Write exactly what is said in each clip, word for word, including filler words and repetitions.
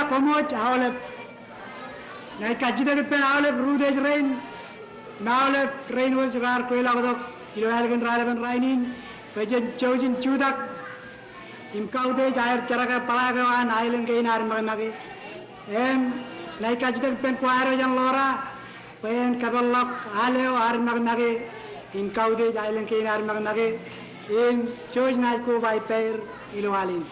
koṃ wōj aolep. Ña ij kajjitōk ippān aolep rūtiej rein im aolep rein wōj raar kweilọktok ilo ālikin raelepen rainin bwe jen jouj in jutak im kautiej aer jerkakpeḷaak eo an Aelōñ kein ad make make. Im ña ij kajjitōk ippān choir eo jān Lora bwe en kōpeḷḷọk al eo ad make make im kautiej Aelōñ kein ad make make im jouj naaj koba ippāer ilo al in.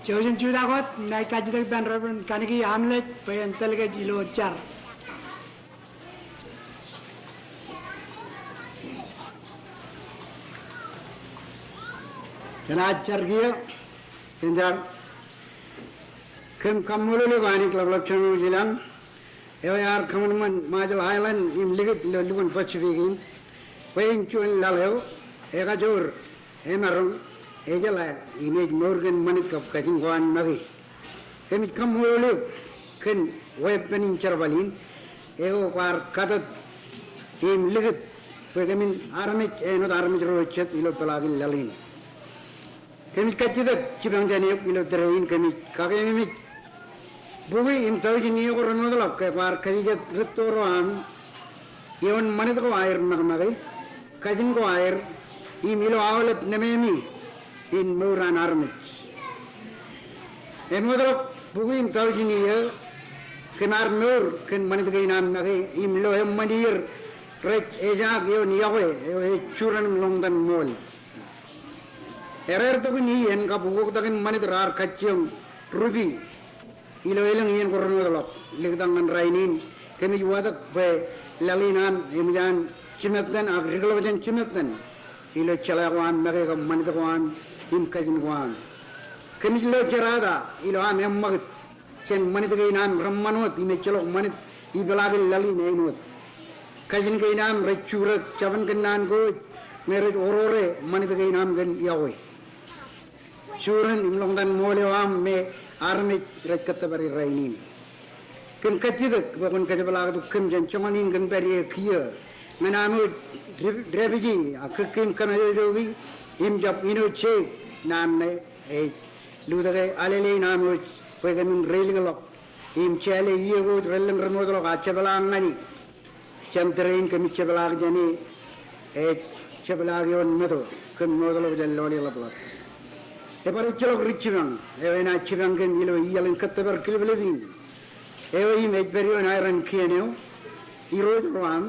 Jouj im jutak wōt. Ña ij kajjitōk ippān Reverend Kaniki Amlej bwe en tōl kōj ilo jar. Kōn ad jar kiiō, kōn jar. Kōm kaṃṃoolol eok Anij ḷapḷap Jemem ilañ, eo ear kōṃanṃan Marshall Island im likūt ilo lukkuun Pacific in, bwe en juon laḷ eo ekajoor, emaroñ, ejeḷā, im ej mour kōn ṃanit kab kajin ko an make. Kōmij kaṃṃoolol eok kōn weeppān in jerbal in, eo kwaar katōt im likūt bwe kōmin armej āinwōt armej ro jet ilo peḷaakin laḷ in. Kōmij kajjitōk jipañ jān eok ilo tōre in. Kōmij kakeememej bukwi im tọujin iiō ko remootḷọk ke kwaar kajejjet rūtto ro aṃ ioon ṃanit ko aer make make, kajin ko aer, im ilo aolep nememi in mour an armej. Emootḷọk bukwi im tọujin iiō, kōm ar mour kōn ṃanit kein aṃ make im lo eṃṃan iier rej ejaak ioon iọkwe eo ej juren im ḷoñtan ṃool. Erreo tok in iien kab ukoktakin ṃanit raar kajjioñ rupi ilo elōñ iien ko remootḷọk. Liktak ñan rainin, kōmij watōk bwe laḷ in aṃ eṃōj an jimettan ak dikḷọk jān jimettan ilo jeḷā ko aṃ make kab ṃanit ko aṃ im kajin ko aṃ. Kōmij lo jerata ilo aṃ eṃṃakūt jān ṃanit kein aṃ reṃṃan wōt im ejjeḷọk ṃanit ipeḷaakin laḷ in āinwōt. Kajin kein aṃ rej jutak jabōn kōnnaan ko wōj me rej orore ṃanit kein aṃ kōn iọkwe. Juren im ḷoñtan ṃool eo aṃ me armej rej kōttōpar rainin. Kōm kajjitōk bwe kwōn kōjepḷaaktok kōm jān joñan in kōn pād ie kiiō ñan aṃ wōj dāpiji ak kōkkiim kōmājojoki im jab ino jeik naan ṇe ej lutōke alele in aṃ wōj bwe kōmin reilikḷọk Im jeḷā iiō ko rej lōñ ri North Lock a jepḷaak ñan e. Jān tōre in kōmij jepḷaak jāne, ej jepḷaak ioon meto kōn North Lock jān lọọli ḷapḷap. Ebar ejjeḷọk ri jipañ eo enaaj jipañ kōm ilo iaḷ in kōttōpar kileplep in. Eo im ej pād ioon aeran kien eo, irooj ro aṃ,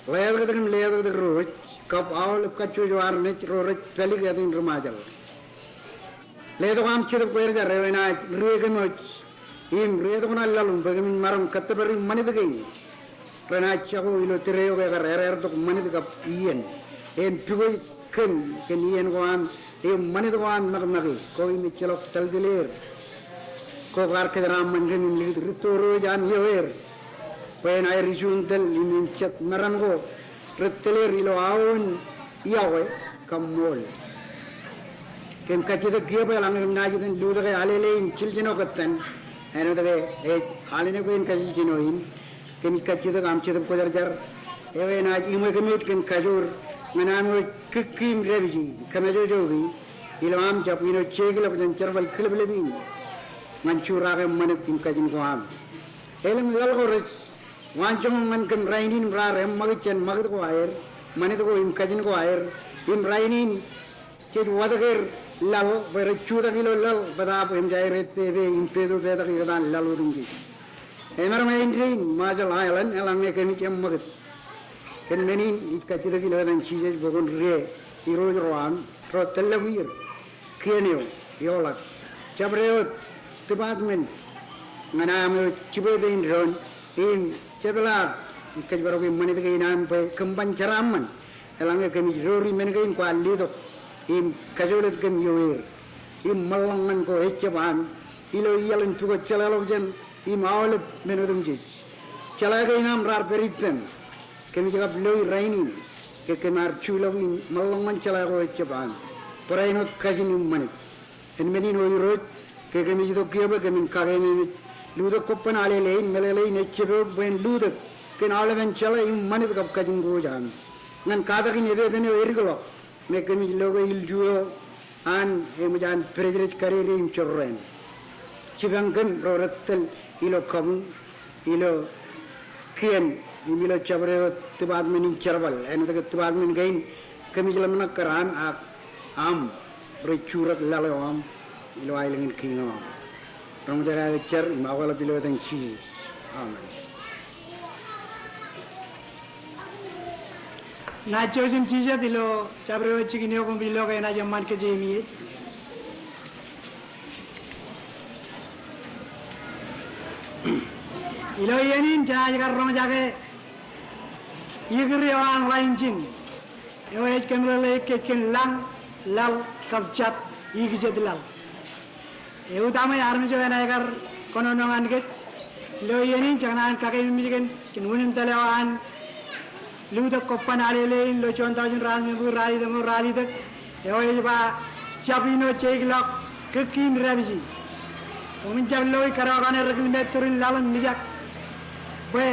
letok im letok ri irooj, kab aolep kajjojo armej ro rej pālik āt in ri Ṃajeḷ. Letok aṃ Jetōb Kwōjarjar eo enaaj ri kōmwōj im ri tok ṇa laḷ im bwe kōmin maroñ kōttōpar im ṃanit kein renaaj jako ilo tōre eo ke kar erertok ṃanit kab iien. Im pukot kōm kōn iien ko aṃ im ṃanit ko aṃ ṃakṃake. Ko im ejjeḷọk tōltōl er ko kwaar kōjeraaṃṃan kōm im likūt rūtto ro ej aṃ iọkwe er bwe en aer ijuon tōl im en jet meran ko rej tōl er ilo aoon iọkwe kab ṃool. Kōm kajjitōk kiiō bwe eḷaññe kōm naaj itōn lutōke Alele in jiljino kōttan āinwōt ke ej Alele ko en kajiljino in, kōmij kajjitōk aṃ Jetōb Kwōjarjar eo enaaj iṃwe kōmwōj kōn kajoor ñan aṃ wōj kūkkū im dāpiji, kōmājojoki ilo aṃ jab āinwōt jeikḷọk jān jerbal kileplep in ñan juraak im ṃanit im kajin ko aṃ. Elōñ laḷ ko rej waanjoñak ñan kōm rainin im raar eṃṃakūt jān ṃakūt ko aer, ṃanit ko im kajin ko aer, im rainin jej watōk er laḷ bwe rej jutak ilo laḷ bōtaab eṃōj aer etpepe im peto petak ikōtaan laḷ otemjej. Emaroñ āindein Marshall Island eḷaññe kōmij eṃṃakūt. Kōn men in ij kajjitōk ilo etan Jisōs bwe kwōn ri irooj ro aṃ ro tōllọk er kien eo eḷap. Jabdewōt department ñan aṃ eo jibwe pein doon im jepḷaak im kōjparoki ṃanit kein aṃ bwe kōm ban jeraaṃṃan eḷaññe kōmij doori men kein kwaar letok im kajolet kōm iọkwe er. Im ṃōḷḷọk ñan ko ejjab aṃ ilo iaḷ in pukot jeḷāḷọkjeṇ im aolep men otemjej. Jeḷā kein aṃ raar pād ippem. Kōmij kab loi rainin ke kōm ar juḷọk im ṃōḷḷọk ñan jeḷā ko ejjab aṃ, barāinwōt kajin im ṃanit. Kōn men in O Irooj, ke kōmij itok kiiō bwe kōmin kakeememej lutōk kobban Alele in, meḷeḷe in ej jab eok bwe en lutōk kōn aolepen jeḷā im ṃanit kab kajin ko aṃ. Ñan katakin epepen eo edikḷọk me kōmij lo ke ilju eo an eṃōj an pād rej karirin im jorrāān. Jipañ kōm ro rej tōl ilo kabuñ, ilo kien, im ilo jabdewōt department in jerbal, āinwōt ke department kein kōmij ḷōmṇak kōraan ak aṃ rej jutak laḷ eo aṃ ilo aelōñ in kiiñ eo aṃ. Roñjake aō jar im aokḷap ilo etan Jisōs. Amen. Naaj jouj im jijet ilo jabdewōt jikin eo koṃij lo ke enaaj eṃṃan kōj im ie. Ilo iien in jenaaj kar roñjake ikūr eo an ḷainjin eo ej kōmeḷeḷeik kōj kōn lañ, laḷ kab jab ikijjeen laḷ. Eutaṃwe armej eo enaaj kar kōnono ñan kōj ilo iien in, jej kōṇaan kakeememej kōn, kōn unin tōl eo an lutōk kobban Alele in ilo juon taujin ratimembu ralitōk eo ralitōk, eo ej ba, jab āinwōt jeikḷọk kūkkū im dāpiji. Koṃwin jab loi kadokan er rekilmeej turin laḷ im mijak bwe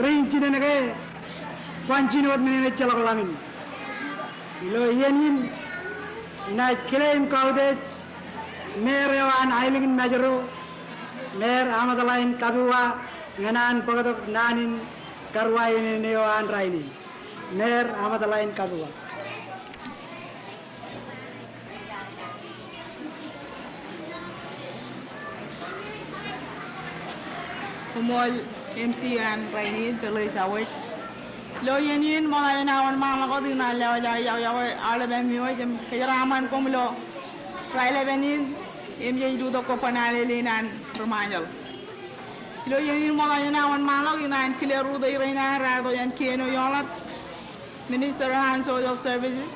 ri-injineke ban jino wōt men eṇ ejjeḷọk ḷañin. Ilo iien in inaaj kile im kautiej Mayor eo an aelōñ in Mājro, Mayor Amatlain Kabua, ñan an bōktok naan in karuwainene eo an rainin. Mayor Amatlain Kabua. Koṃṃool M C an rainin, Felix Awech. Ilo iien in ṃokta enaaj wōnṃaanḷọk wōt inaaj lewōj aō iọkwe, iọkwe aolepen ṃwiwōj im kōjeraaṃṃan koṃ ilo raelepen in im jej lutōk kobban Alele in an ri Ṃajeḷ. Ilo iien in ṃokta enaaj wōnṃaanḷọk inaaj kile rūtto rein an raar itok jān kien eo eḷap. Minister an Social Services,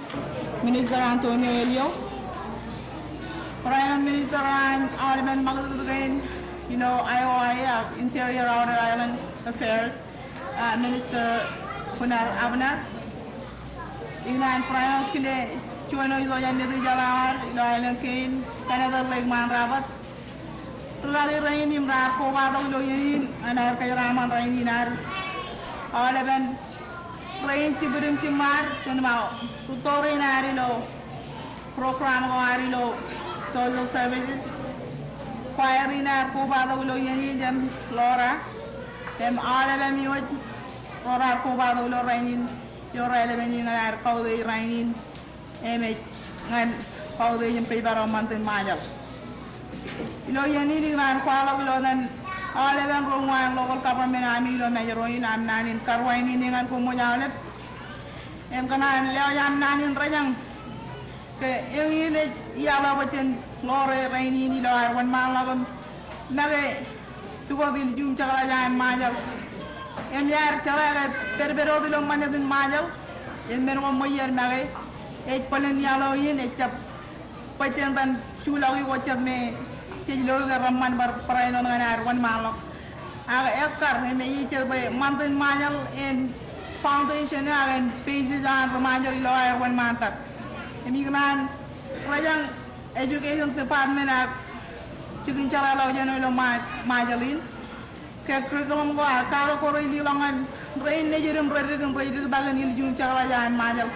Minister Antonio Eliu. Barāinwōt Minister an aolepen ṃakūtkūt kein ilo I O I ak Interior Outer Island Affairs, ah, Minister Gunnar Abner. Inaaj barāinwōt kile juon eo itok jān Nitijeḷā eo ad ilo aelōñ kein, Senator Lakeman Rabat. Ri-ralitōk rein im raar kobatok ilo iien in ñan aer kōjeraaṃṃan rainin ad. Aolepen rein jibwid im jiṃṃaad, kōn ṃae rūtto rein ad ilo program ko ad ilo social services. Choir in ear kobatok ilo iien in jān Laura. Im aolepān eo ro raar kobatok ilo rainin, ilo raelepen in ñan ad kautiej rainin. Im ej ñan kautiej im kōjparok ṃantin Ṃajeḷ. Ilo iien in ikōṇaan kwaḷọk ilo etan aolepān ro uwaan local government ami ilo Mājro in aṃ naan in karuwainene ñan koṃ wōj aolep. Im kōṇaan lewōj aṃ naan in rōjañ. Ke eñin ej iaḷ eo bwe jen ḷoore rainin ilo ad wōnṃaanḷọk im make pukot ilju im jekḷaj an Ṃajeḷ. Im iar jeḷā ke pedped wōt ilo ṃanit in Ṃajeḷ. Im men ko ṃweier make ej bōlen iaḷ eo in ejjab bwe jen itan juḷọki ko jet me jej lo ke reṃṃan bar barāinwōt ñan ad wōnṃaanḷọk. Ak ekkar im ej jet bwe ṃantin Ṃajeḷ en foundation ak en basis an ri Ṃajeḷ ilo aer wōnṃaantak. Im ikōṇaan rōjañ education department ak jikin jeḷāḷọkjeṇ ilo Ṃa-, Ṃajeḷ in. Ke curriculum ko ak katak ko rej leḷọk ñan rein nejid im redik im rej diktak in ilju im jekḷaj an Ṃajeḷ.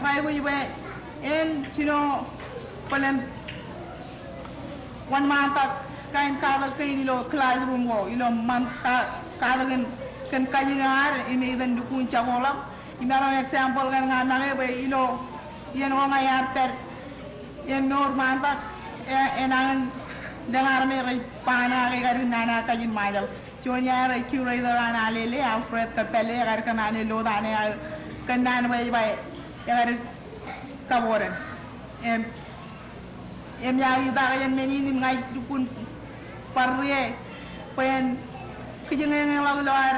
Rej aikuj bwe en jino bōlen wōnṃaantak kain katak kein ilo classroom ko, ilo ṃan ka-, katak in kōn kajin eo ad, im etan lukkuun jakoḷọk. Imaroñ example kaṇ ña make bwe ilo iien ko ña iar pād im mour ṃaantak, e, enañin lōñ armej rej ba ñan aō ke ekar nana kajin Ṃajeḷ. Juon iaer ej curator an Alele, Alfred Kapele, ekar kōṇaan loot ane aō kōnnaan bwe ej ba ekar kaboden. Im, im iar itak jān men in im ña ij lukkuun bar ie bwe en kijñeñeḷọk ilo ad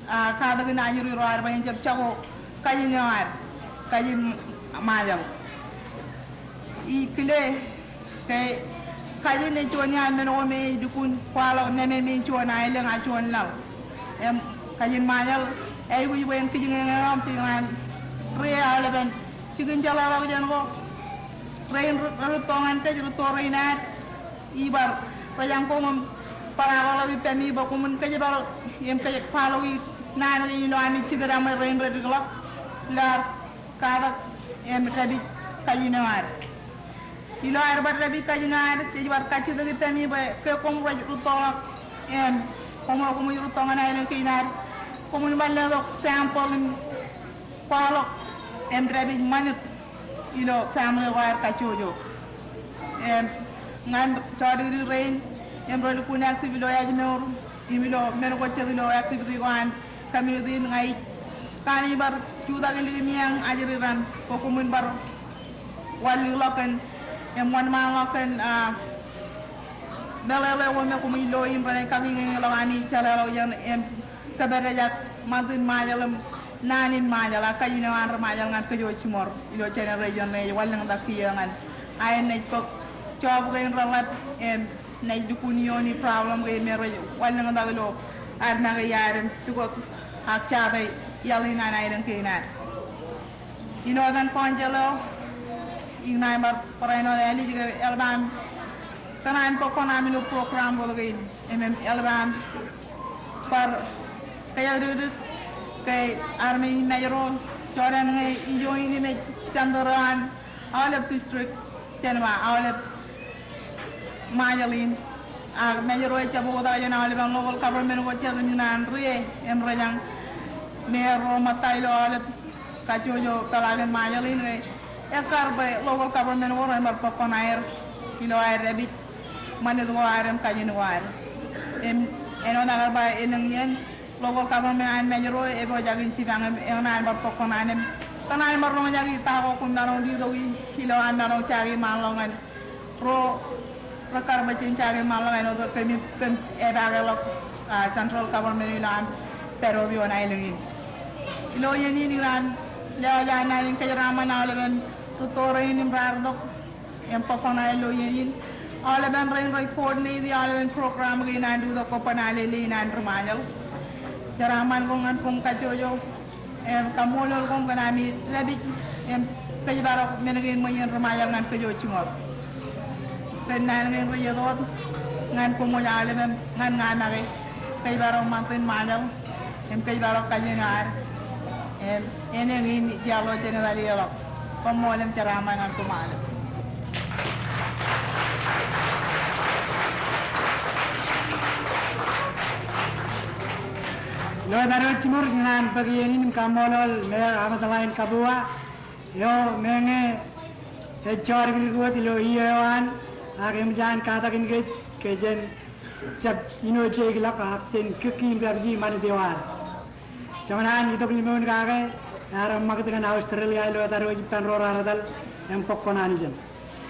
a, katak in ajri ro ad bwe en jab jako kajin eo ad, kajin Ṃajeḷ. Ij kile ke kajin ej juon iaḷ men ko me ej lukkuun kwaḷọk nemāmein juon aelōñ ak juon laḷ. Im kajin Ṃajeḷ, ej aikuj bwe en kijñeñeḷọk im jej kōṇaan ri aolepān jikin jeḷāḷọkjeṇ ko. Rein rūtto ñan kōj, rūtto rein ad, ibar rōjañ koṃ im bar aḷaḷḷọk ippemi bwe koṃwin kōjparok im kōj kwaḷọki naan kein ilo ami jitōd eṃṃan rein rej dikḷọk ilo ad katak im dāpij kajin eo ad. Ilo ad bar dāpij kajin eo ad, jej bar kajjitōk ippemi bwe ke koṃ rej rūttoḷọk im koṃ eo koṃij rūtto ñan aelōñ kein ad, koṃwin bar letok sample in kwaḷọk im dāpij ṃanit ilo family ko ad kajjojo. Im ñan jodikdik rein im rej lukkuun active ilo ājmour im ilo men ko jet ilo activity ko an community in, ña ij kōṇaan bar jutak ilikin eō ajri raṇ bwe koṃwin bar wanlōñḷọk kōn im wōnṃaanḷọk kōn, a, meḷeḷe ko me koṃij lo im renaaj kakiñeñeḷọk ami jeḷāḷọkjeṇ im kōpojak ṃantin Ṃajeḷ im naan in Ṃajeḷ ak kajin eo an ri Ṃajeḷ ñan kōj jiṃor ilo generation ṇe ej wanlōñtak kiiō ñan aer naaj bōk job kein reḷap im naaj lukkuun iiooni problem kein me rej wanlōñtak ilo ad make iaad im pukot ak jate iaḷ in an aelōñ kein ad. Ilo etan council eo, ikōṇaan bar barāinwōt ālij ke eḷap aṃ kōṇaan bōk koṇ aṃ ilo program ko kein. Im, im eḷap aṃ bar kōjatdikdik ke armej in Mājro, jorrāān ñe ijo in im ej center eo an aolep district jān ba aolep Ṃajeḷ in. Ak Mājro ejjab oktak jān aolepān local government ko jet im ikōṇaan rie im rōjañ me ro ṃōtta ilo aolep kajjojo peḷaakin Ṃajeḷ in ke ekkar bwe local government ko ren bar bōk koṇ aer ilo aer dāpij ṃanit ko ad im kajin ko ad. Im āinwōt aō kar ba elōñ iien, local government an Mājro epojak in jipañ im ekōṇaan bar bōk koṇaan im kōṇaan bar roñjake ta ko koṃ maroñ letok ilo aṃ maroñ jakeṃaanḷọk ñan ro rekar bwe jen jakeṃaanḷọk āinwōt kōmij, kōm epaake ḷọk, a, central government ilo aṃ pād wōt ioon aelōñ in. Ilo iien in ikōṇaan lewōj an naan in kōjeraaṃṃan aolepān rūtto rein im raar itok im bōk koṇ aer ilo iien in. Aolepān rein rej coordinate aolepān program kein an itok ko ban Alele in an ri Ṃajeḷ. Jeraaṃṃan ko ñan koṃ kajjojo. Im kaṃṃoolol koṃ kōn ami dāpij im kōjparok men kein ṃweien ri Ṃajeḷ ñan kōj jiṃor. Kōn naan kein rej itok wōt ñan koṃ wōj aolepān ñan ña make, kōjparok ṃantin Ṃajeḷ im kōjparok kajin eo ad. Im eñin ij iaḷ eo jenaaj etal ḷọk. Koṃṃool im jeraaṃṃan ñan koṃ aolep. Ilo tariwōj jiṃor, ikōṇaan bōk iien in im kaṃṃoolol Mayor Amatulain Kabua eo meñe ej jodikdik wōt ilo iiō eo an, ak eṃōj an katakin kōj ke jen jab āinwōt jeikḷọk ak jen kiki in pepsi ṃanit eo ad. Jemaroñ in itok limoun kake ear eṃṃakūt ñan Australia ilo tariwōj ippān ro raar etal im bōk kuṇaan ijin.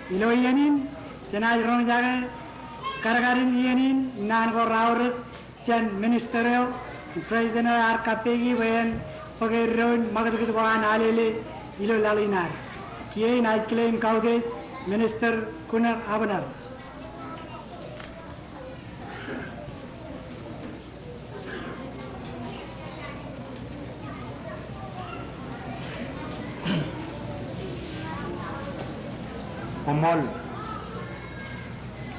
Ilo iien in, jenaaj roñjake kadkadin iien in naan ko raorōk jān minister eo, president eo ear kappeiki bwe en bōk eddoin ṃakūtkūt ko an Alele ilo laḷ in ad. Kiiō inaaj kile im kautiej Minister Gunnar Abner. Koṃṃool,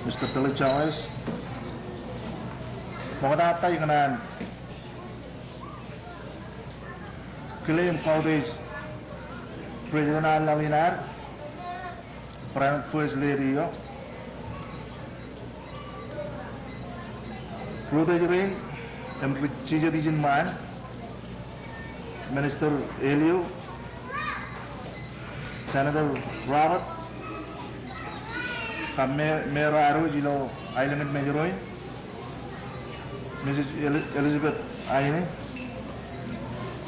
Mister Billy Chavez. Ṃoktata ikōṇaan kile im kautiej President eo an laḷ in ad, barāinwōt First Lady eo, ri-utiej rein im ri-jijet ijin ṃaan, Minister Eliu, Senator Robert, kab me, Mayor ad wōj ilo aelōñ in Mājro in, Missus Eli-, Elizabeth Aine,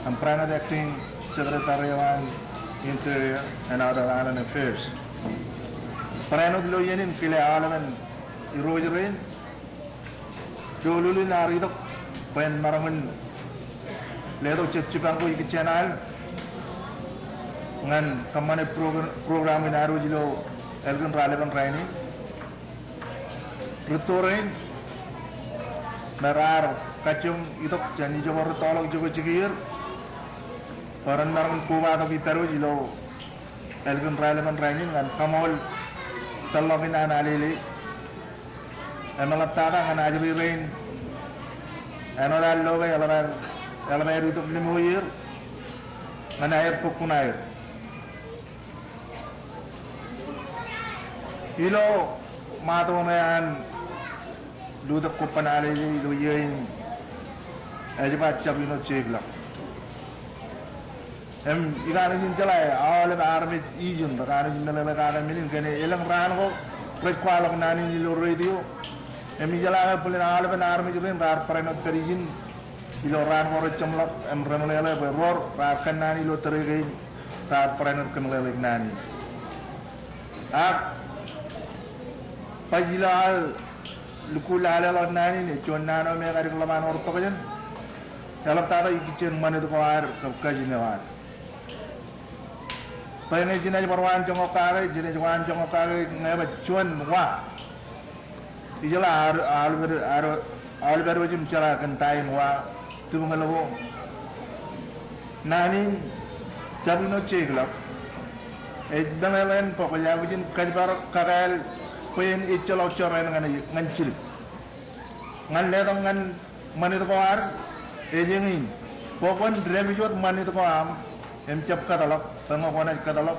im barāinwōt Acting Secretary eo an Interior and Outer Island Affairs. Barāinwōt ilo iien in kile aolepen irooj rein, doulul in ear itok bwe en maroñ in letok jet jipañ ko ikijjien al ñan kōṃṃane progr-, program in ad wōj ilo ālikin raelepen rainin. Rūtto rein me raar kajjioñ itok jān ijoko rūttoḷọk ijoko jikier bwe ren maroñ in kobatok ippād wōj ilo ālikin raelepen rainin ñan kaṃool peḷḷọk in an Alele. Im eḷaptata ñan ajri rein āinwōt ad lo ke eḷap aer, eḷap aer itok limoier ñan aer bōk kuṇaer. Ilo ṃato ṇe an lutōk kobban Alele ilo iiō in, ej ba jab āinwōt jeikḷọk. Im ikanooj in jeḷā aolep armej ijin rekanooj in meḷeḷe kake men in kōn elōñ raan ko rej kwaḷọk naan in ilo radio. Im ijeḷā ke bōlen aolepen armej rein raar barāinwōt pād ijin ilo raan ko rej jeṃḷọk im remeḷeḷe bwe ro raar kōnnaan ilo tōre kein raar barāinwōt kōmeḷeḷeik naan in. Ak baj ilo aō lukkuun laleḷọk naan in ej juon naan eo me ekadik ḷap an wōr tokjān. Eḷaptata ikijjien ṃanit ko ad kab kajin eo ad. Bwe ñe jenaaj bar waanjoñak kake, jenaaj waanjoñak kake ñe baj juon wa. Ijeḷā aolep, aolep, aolep, aolep ad wōj im jeḷā kōn ta in wa tipñōl ko. Naan in jab āinwōt jeikḷọk. Ej meḷeḷein bwe kwōj aikuj in kōjparok kakāāl bwe en ejjeḷọk jorrāān ñan, ñan jidik. Ñan letok ñan ṃanit ko ad, ej eñin bwe kwōn dāpij wōt ṃanit ko aṃ im jab kōtḷọk, bwe ñe kwōnaaj kōtḷọk,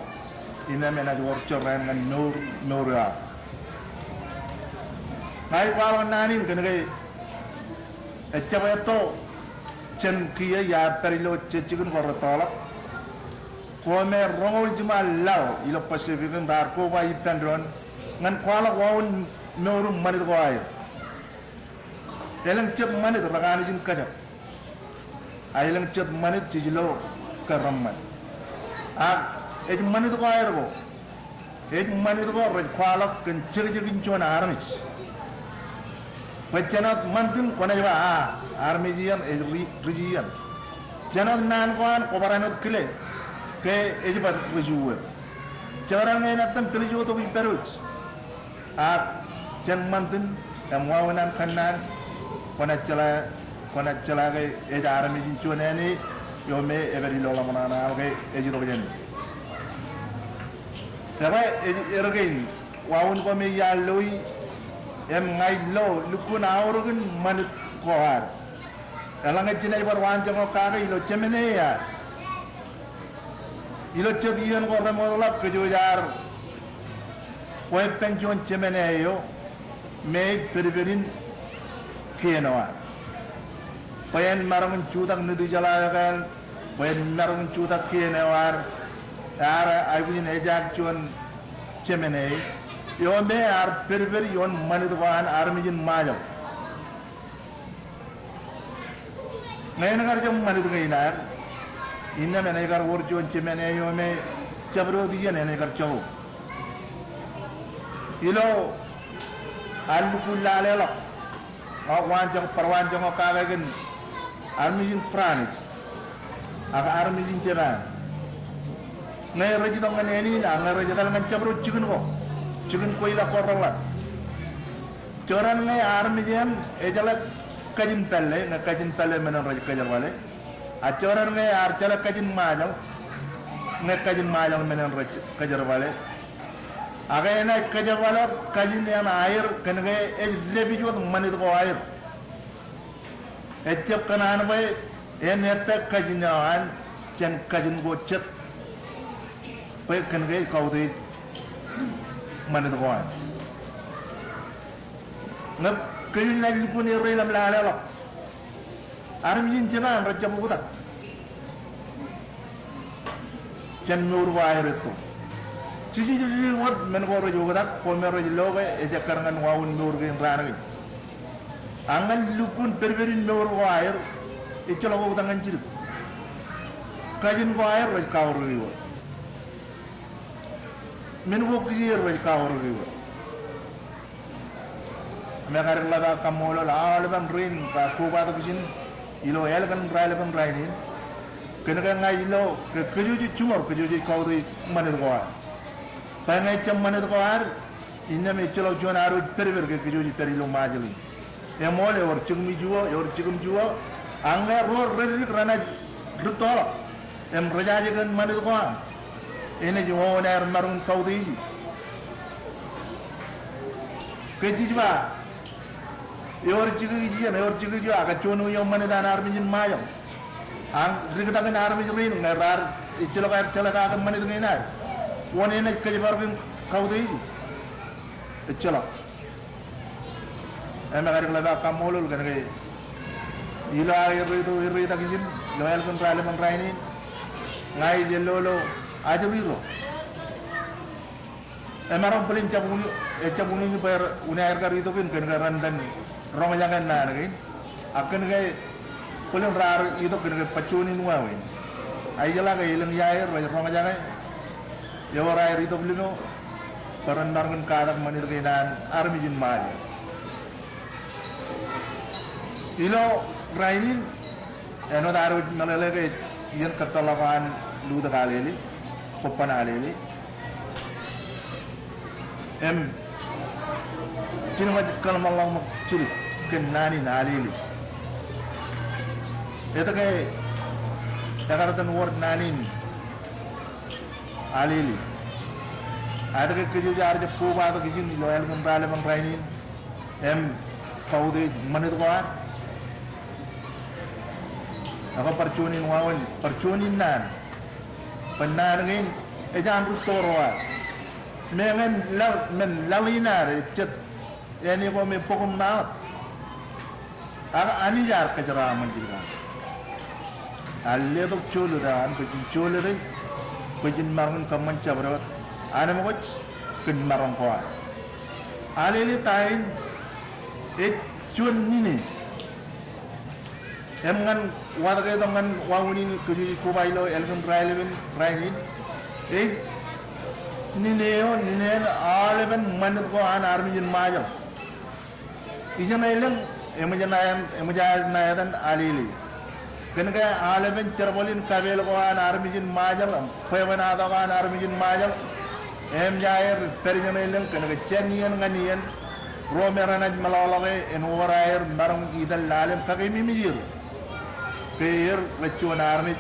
innām enaaj wōr jorrāān ñan mour, mour eo aṃ. Ña ij kwaḷọk naan in kōnke ejjab etto jān kiiō iar pād ilo jet jikin ko rūttoḷọk. Ko me roñoul jiṃa laḷ ilo Pacific in raar koba ippān doon ñan kwaḷọk wāween mour im ṃanit ko aer. Elōñ jet ṃanit rekanooj in kōjab. A elōñ jet ṃanit jej lo ke reṃṃan. Ak ej ṃanit ko aer ko. Ej ṃanit ko rej kwaḷọk kōn jekjekin juon armej. Bwe jān wōt ṃantin kwōnaaj ba a, armej iien ej ri-, ri-, ri-, iien. Jān wōt naan ko an kwō barāinwōt kile ke ej baj ri-, ri-, ri-, jekdọọn ñe enaaj tōn pād ijo tok ippād wōj. Ak jān ṃantin im wāween an kōnnaan, kwōnaaj jeḷā, kwōnaaj jeḷā ke ej armej in juon āne eo me epād ilo ḷōmṇak ṇe aḷ ke ej itok jāne. Ekwe ej erkein wāween ko me iar loi im ña ij lo lukkuun aorōkin ṃanit ko ad. Eḷaññe jenaaj bar waanjoñak kake ilo jemāne eo ad. Ilo jet iien ko remootḷọk kōjwōj ar kweppān juon jemāne eo me ej pedped in kien eo ad. Bwe en maroñ in jutak Nitijeḷā ekāāl, bwe en maroñ in jutak kien eo ad, ear aikuj in ejaak juon jemān e, eo me ear pedped ioon ṃanit ko an armej in Ṃajeḷ. Ñe en kar jab ṃanit kein ad, innām enaaj kar wōr juon jemān e eo me jabdewōt ijeṇ enaaj kar jako. Ilo ad lukkuun laleḷọk, ak waanjoñak, bar waanjoñak kake kōn armej in France ak armej in Japan. Ñe rej itok ñan āne in, ak ñe rej etal ñan jabdewōt jikin ko, jikin kweilọk ko reḷḷap. Jekdọọn ñe armej eṇ ejeḷā kajin pālle, ñe kajin pālle men in rej kōjerbale. A jekdọọn ñe ear jeḷā kajin Ṃajeḷ, ñe kajin Ṃajeḷ men in rej kōjerbale. Ak enaaj kōjerbale wōt kajin eṇ aer, kōnke ej dāpij wōt ṃanit ko aer. Ejjab kōṇaan bwe en ettā kajin eo an jān kajin ko jet. Bwe kōnke ej kautiej ṃanit ko an. Ñe kōj naaj lukkuun erreiḷọk im laleḷọk, armej in Japan rej jab oktak jān mour ko aer etto. Jejejejej wōt men ko rej oktak, ko me rej lo ke ejekkar ñan wāween mour kein raan kein. Ak ñan lukkuun pedped in mour ko aer, ejjeḷọk oktak ñan jidik. Kajin ko aer rej kaorōk e wōt. Men ko kijeer rej kaorōk e wōt. Im ekar ḷap aō kaṃṃoolol aolepen rein raar kobatok ijin ilo ālikin raelepen rainin. Kōnke ña ij lo ke kōjwōj jiṃor, kōjwōj kautiej ṃanit ko ad. Bwe ñe ejjab ṃanit ko ad, innām ejjeḷọk juon ad wōj pedped ke kōjwōj pād ilo Ṃajeḷ in. Eṃool, ewōr jikin juon, ewōr jikin juon, ak ñe ro reddik renaaj rūttoḷọk im rejaje kōn ṃanit ko an, enaaj wōn aer maroñ in kautiej. Kōj ij ba, ewōr jikin ijeṇ, ewōr jikin juon, ak juon wōj eo ṃanit an armej in Ṃajeḷ. Ak diktakin armej rein ñe raar ejjeḷọk aer jeḷā kake ṃanit kein ad, wōn enaaj kōjparok in kautiej? Ejjeḷọk. Im ekar ḷap aō kaṃṃoolol kōnke ilo aō erreitok, erreitak ijin ilo ālikin raelepen rainin, ña ij lolo ajri ro. Emaroñ bōlen jab unin, ejjab unin bwe unin aer kar itok in kōnke ren itōn roñjake naan kein. Ak kōnke bōlen raar itok kōnke bajjoni in wāween. A ijeḷā ke elōñ iaer rej roñjake, ewōr aer itok limo, bwe ren maroñ in katak ṃanit kein an armej in Ṃajeḷ. Ilo rainin, āinwōt ad wōj meḷeḷe ke iien kōppeḷḷọk an lutōk Alele, kobban Alele. Im jinoin ej kōḷmānḷọkṃōk jidik kōn naan in Alele. Etke ekar itōn wōr naan in Alele? Etke kōjwōj ad jab kobatok ijin ilo ālikin raelepen rainin im kautiej ṃanit ko ad? Ak bar juon in wāween, bar juon in naan. Bwe naan kein ej an rūtto ro ad. Meñe en laḷ, men laḷ in ad ej jet āne ko me bok im ṇa wōt. Ak Anij ear kōjeraaṃṃan jidik an. Ear letok jolōt eo an bwe jen jolōte, bwe jen maroñ in kōṃṃan jabdewōt anemkwōj kōn maroñ ko ad. Alele ta in ej juon nine. Im ñan watōketok ñan wāween in kōjwōj koba ilo ālikin raelepen rainin. Ej nine eo, nine eṇ aolepen ṃanit ko an armej in Ṃajeḷ. Ijeṇe elōñ eṃōj ṇa etan, eṃōj aer ṇa etan Alele. Kōnke aolepen jerbal in kapeel ko an armej in Ṃajeḷ, bwebwenato ko an armej in Ṃajeḷ, eṃōj aer pād ijeṇe elōñ kōnke jān iien ñan iien, ro me renaaj meḷọkḷọke en wōr aer maroñ ital lale im kakememej er ke er rej juon armej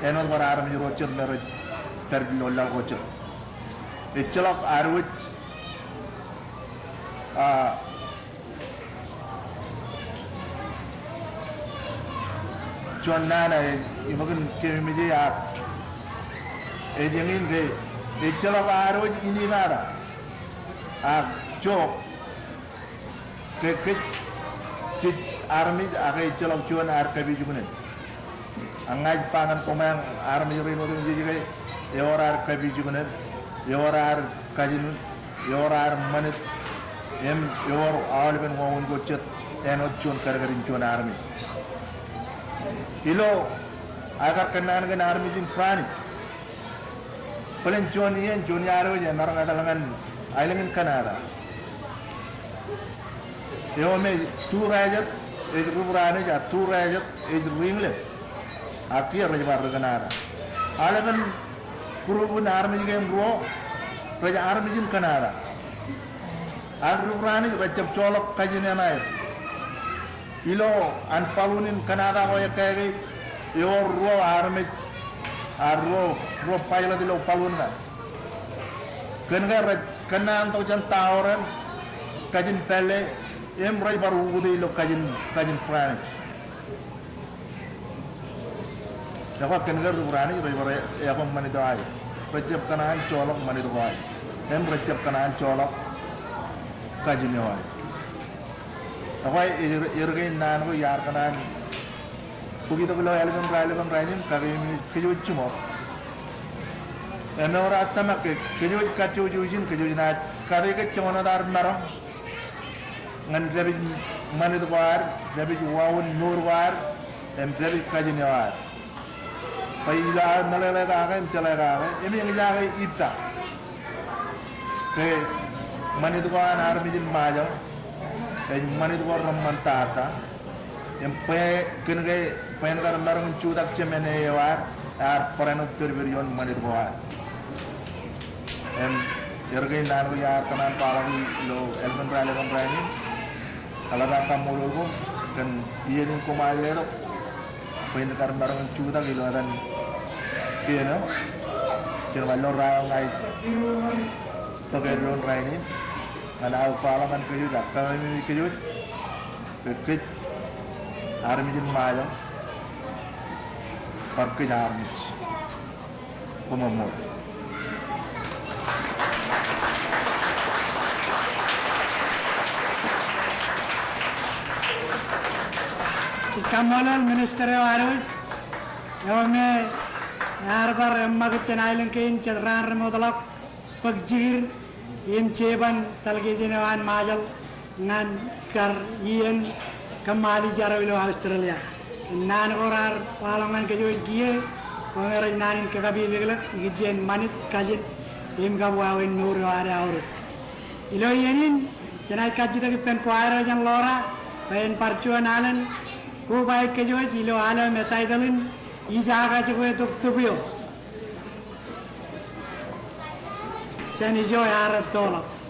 āinwōt bar armej ro jet me rej pād ilo laḷ ko jet. Ejjeḷọk ad wōj a, juon naan eo iṃōk in keememej e ak ej eñin ke ejjeḷọk ad wōj inepata ak jook ke kōj jej armej ak ejjeḷọk juon ad kapijuknen. Ak ña ij ba ñan koṃeañ armej rein otemjej ke ewōr ad kapijuknen, ewōr ad kajin, ewōr ad ṃanit, im ewōr aolepen wāween ko jet āinwōt juon kadkadin juon armej. Ilo aō kar kōnnaan kōn armej in Bōraanij, bōlen juon iien, juon iar wōj emaroñ etal ñan aelōñ in Kanada. Eo me tuur ejat ej ri Bōraanij, ak tuur ejat ej ri Iñlōn. Ak kiiō rej bar ri Kanada. Aolepen group in armej kein ruo rej armej in Kanada. Ak ri Bōraanij rejjab joḷọk kajin eṇ aer. Ilo an balloon in Kanada ko ekkā ke ewōr ruo armej, a ruo, ruo pilot ilo balloon kaṇ. Kōn ke rej kōnnaan tok jān tower eṇ, kajin pālle, im rej bar ukōte ilo kajin, kajin Bōraanij. Ekwe kōn ke ri Bōraanij rej bar eokwe ṃanit eo aer. Rejjab kōṇaan joḷọk ṃanit ko aer. Im rejjab kōṇaan joḷọk kajin eo aer. Ekwe er, er kein naan ko iar kōṇaan bōk itok ilo aelōñ in raelep in rainin, kakeememej kōjwōj jiṃor. Im ewōr ad tōmak ke kōjwōj kajjojo ijin, kōjwōj naaj kate kōj joñan wōt ad maroñ ñan dāpij ṃanit ko ad, dāpij wāween mour ko ad, im dāpij kajin eo ad. Bwe ilo aō meḷeḷe kake im jeḷā kake im eñjake ippa ke ṃanit ko an armej in Ṃajeḷ ej ṃanit ko reṃṃantata. Im bwe kōn ke bwe en kar maroñ in jutak jemān eo ad, ear barāinwōt pedped ioon ṃanit ko ad. Im er kein naan ko iar kōṇaan kwaḷọk ilo aelōñ in raelep in rainin. Eḷap aō kaṃṃoolol koṃ kōn iien in koṃ ar letok bwe en kar maroñ in jutak ilo etan kien eo. Jen bar lo raar ña ij bōk eddoin rainin ñan aō kwaḷọk ñan kōjwōj ak kakeememej kōjwōj ke kōj armej in Ṃajeḷ, bar kōj armej. Koṃṃool. Ij kaṃṃoolol minister eo ad wōj, eo me ear bar eṃṃakūt jān aelōñ kein jet raan remootḷọk bōk jikid im jeban delegation eo an Ṃajeḷ ñan kar iien kōṃṃaal ijaro ilo Australia. Im naan ko raar kwaḷọk ñan kōjwōj kiiō, koṃ rej naan in kakapepeklōk ikijjien ṃanit, kajin im kab wāween mour eo ad aorōk. Ilo iien in, jenaaj kajjitōk ippān choir eo jān Laura bwe en bar juon alen kobaik kōjwōj ilo alen eo me title in Ij Aō Kajjitōk Tōpio. Jān ijo ear ettoḷọk.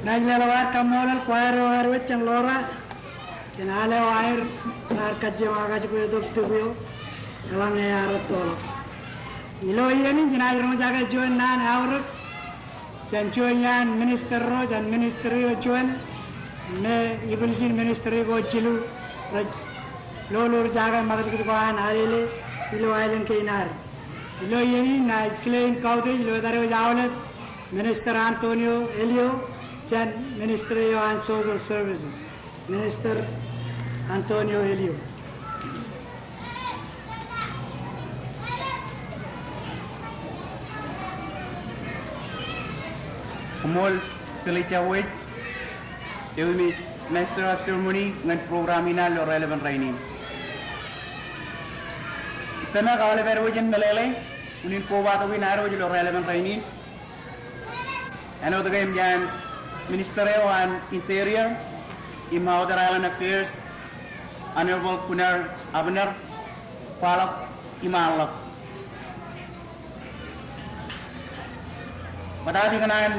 Naaj leḷọk ad kaṃṃoolol choir eo ad wōj jān Lora, jān al eo aer raar kajjioñ ak kajjioñ tok tūb eo, eḷaññe ear ettoḷọk. Ilo iien in jenaaj roñjake juon naan aorōk jān juon iaan minister ro jān ministry eo juon, me ibwiljin ministry ko jilu rej lolorjake ṃakūtkūt ko an alele ilo aelōñ kein ad. Ilo iien in inaaj kile in kautiej ilo etan eo ej aolep, Minister Antonio Elio, jān ministry eo an social services. Minister Antonio Elio. Koṃṃool Felicia West, eo im ej Master of Ceremony ñan program in ad ilo raelepen rainin. Ij tōmak aolep ad wōj en meḷeḷe unin kobatok in ad wōj ilo raelepen rainin. Āinwōt ke eṃōj an Minister eo an Interior im Outer Island Affairs, Honorable Gunnar Abner, kwaḷọk im aorḷọk. Bōtaab ikōṇaan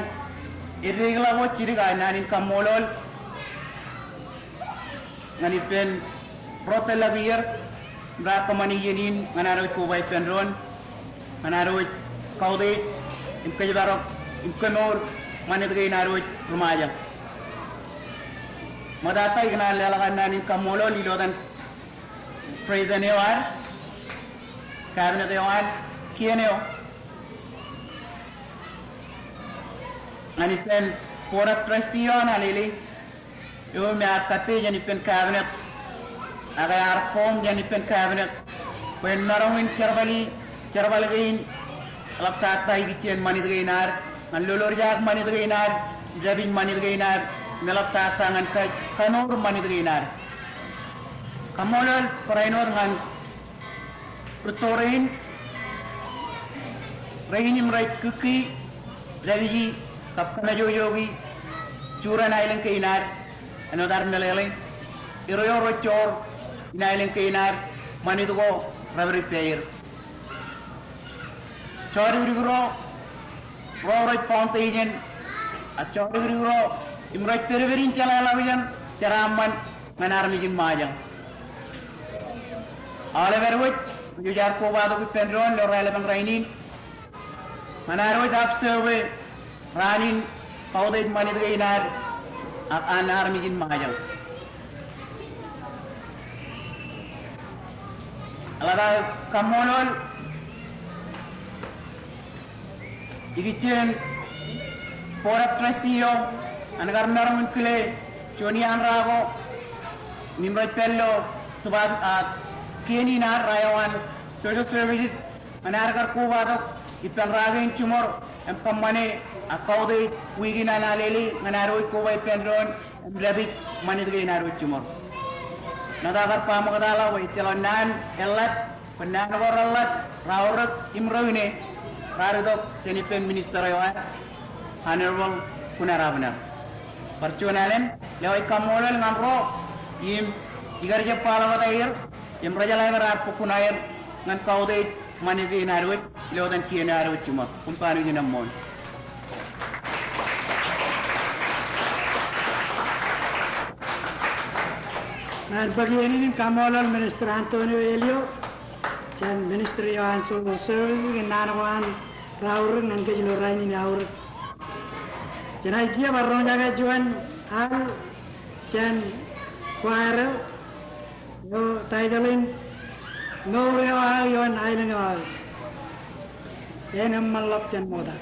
eddekḷọk wōt jidik, ij naan in kaṃṃoolol ñan ippān ro tōllọk ier im raar kōṃṃane iien in ñan ad wōj koba ippān doon, ñan ad wōj kautiej im kōjparok im kemour ṃanit kein ad wōj ri-Ṃajeḷ. Ṃoktata ikōṇaan leḷọk ad naan in kaṃṃoolol ilo etan President eo ad, Cabinet eo an kien eo, ñan ippān Board of Trustee eo an alele, eo im ear kappej jān ippān Cabinet, ak ear form jān ippān Cabinet, bwe en maroñ in jerbali jerbal kein, eḷaptata ikijjien ṃanit kein ad, ñan lolorjak ṃanit kein ad, dāpij ṃanit kein ad, im eḷaptata ñan ka-, kamour ṃanit kein ad. Kaṃṃoolol barāinwōt ñan rūtto rein, rein im rej kūkki, dāpiji, kab kōmājojoki juren aelōñ kein ad, āinwōt ad meḷeḷe, erro rej joor in aelōñ kein ad, ṃanit ko rej pād ippāer. Jodikdik ro, ro rej foundation, ak jodikdik ro im rej pedped in jeḷāḷọkjeṇ jeraaṃṃan ñan armej in Ṃajeḷ. Aolep ad wōj, rej jaar kobatok ippān doon ilo raelepen rainin, ñan ad wōj observe raan in kautiej ṃanit kein ad ak an armej in Ṃajeḷ. Eḷap aō kaṃṃoolol ikijjien Board of Trustee eo an kar maroñ in kile juon iaan ra ko im rej pād ilo tōprak, a, kien in ad, ra eo an Social Services, ñan ad kar kobatok ippān ra kein jiṃor im kōṃṃane ak kautiej wiik in an alele ñan ad wōj koba ippān doon im dāpij ṃanit kein ad wōj jiṃor. Āinwōt aō kar ba ṃoktata bwe ejjeḷọk naan eḷap, bwe naan ko reḷap, raorōk im reine raar itok jān ippān minister eo ad, Honorable Gunnar Abner. Bar juon alen, lewōj kaṃṃoolol ñan ro im ikar jab baḷọk wōt aer im rejeḷā ke raar bōk kuṇaer ñan kautiej ṃanit kein ad wōj ilo etan kien eo ad wōj jiṃor. Koṃ kanooj in eṃṃool. Ñan bōk iien in im kaṃṃoolol Minister Antonio Elio jān Ministry eo an Social Services kōn naan ko an raorōk ñan kōj ilo rainin aorōk. Jenaaj kiiō bar roñjake juon al jān choir eo, eo title in Mour Eo Aō Ioon Aelōñ eo Aō. En eṃṃanḷọk jān ṃokta.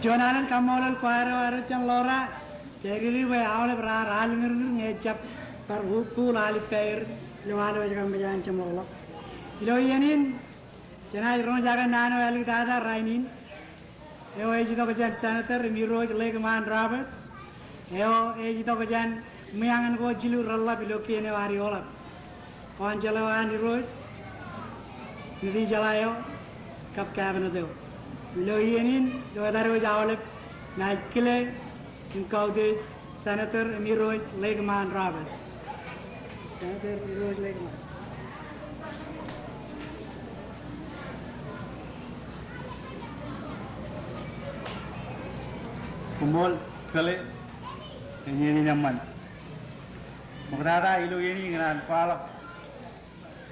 Juon alen kaṃṃoolol choir eo ad jen ḷoor, jekdikdik bwe aolep raar aliñirñir ñe jab bar bōk bōk alippāer ilo aolep ej kar mejān jeṃḷọk. Ilo iien in, jenaaj roñjake naan eo āliktata rainin, eo ej itok jān Senator im Irooj Lakeman Roberts, eo ej itok jān ṃwiañan ko jilu reḷḷap ilo kien eo ad eoḷap. Kọọnjeḷ eo an Irooj, Nitijeḷā eo, kab Cabinet eo. Ilo iien in, ilo etaar wōj aolep, naaj kile im kautiej Senator im Irooj Lakeman Roberts. Senator Irooj Lakeman. Koṃṃool, kile, iien in eṃṃan. Ṃoktata ilo iien in ikōṇaan kwaḷọk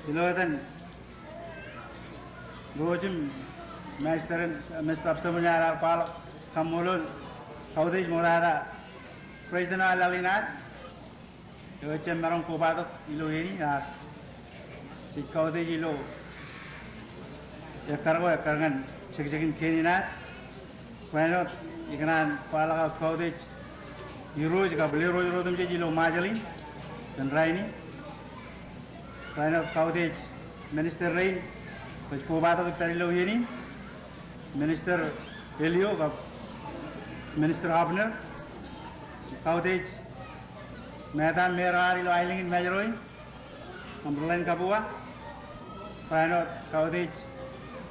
ilo etan Irooj im Master, Master of Ceremony ear kwaḷọk kaṃṃoolol kautiej ṃoktata President eo ear laḷ in ad, eo ejjab maroñ kobatok ilo iien in, ak jej kautiej ilo ekkar ko, ekkar ñan jekjekin kien in ad. Barāinwōt ikōṇaan kwaḷọk aō kautiej irooj kab lerooj ro otemjej ilo Ṃajeḷ in kōn rainin. Barāinwōt kautiej minister rein rej kobatok ippād ilo iien in, Minister Elio kab Minister Abner. Kautiej Madam Mayor eo ad ilo aelōñ in Mājro in, Amberlyn Kabua. Barāinwōt kautiej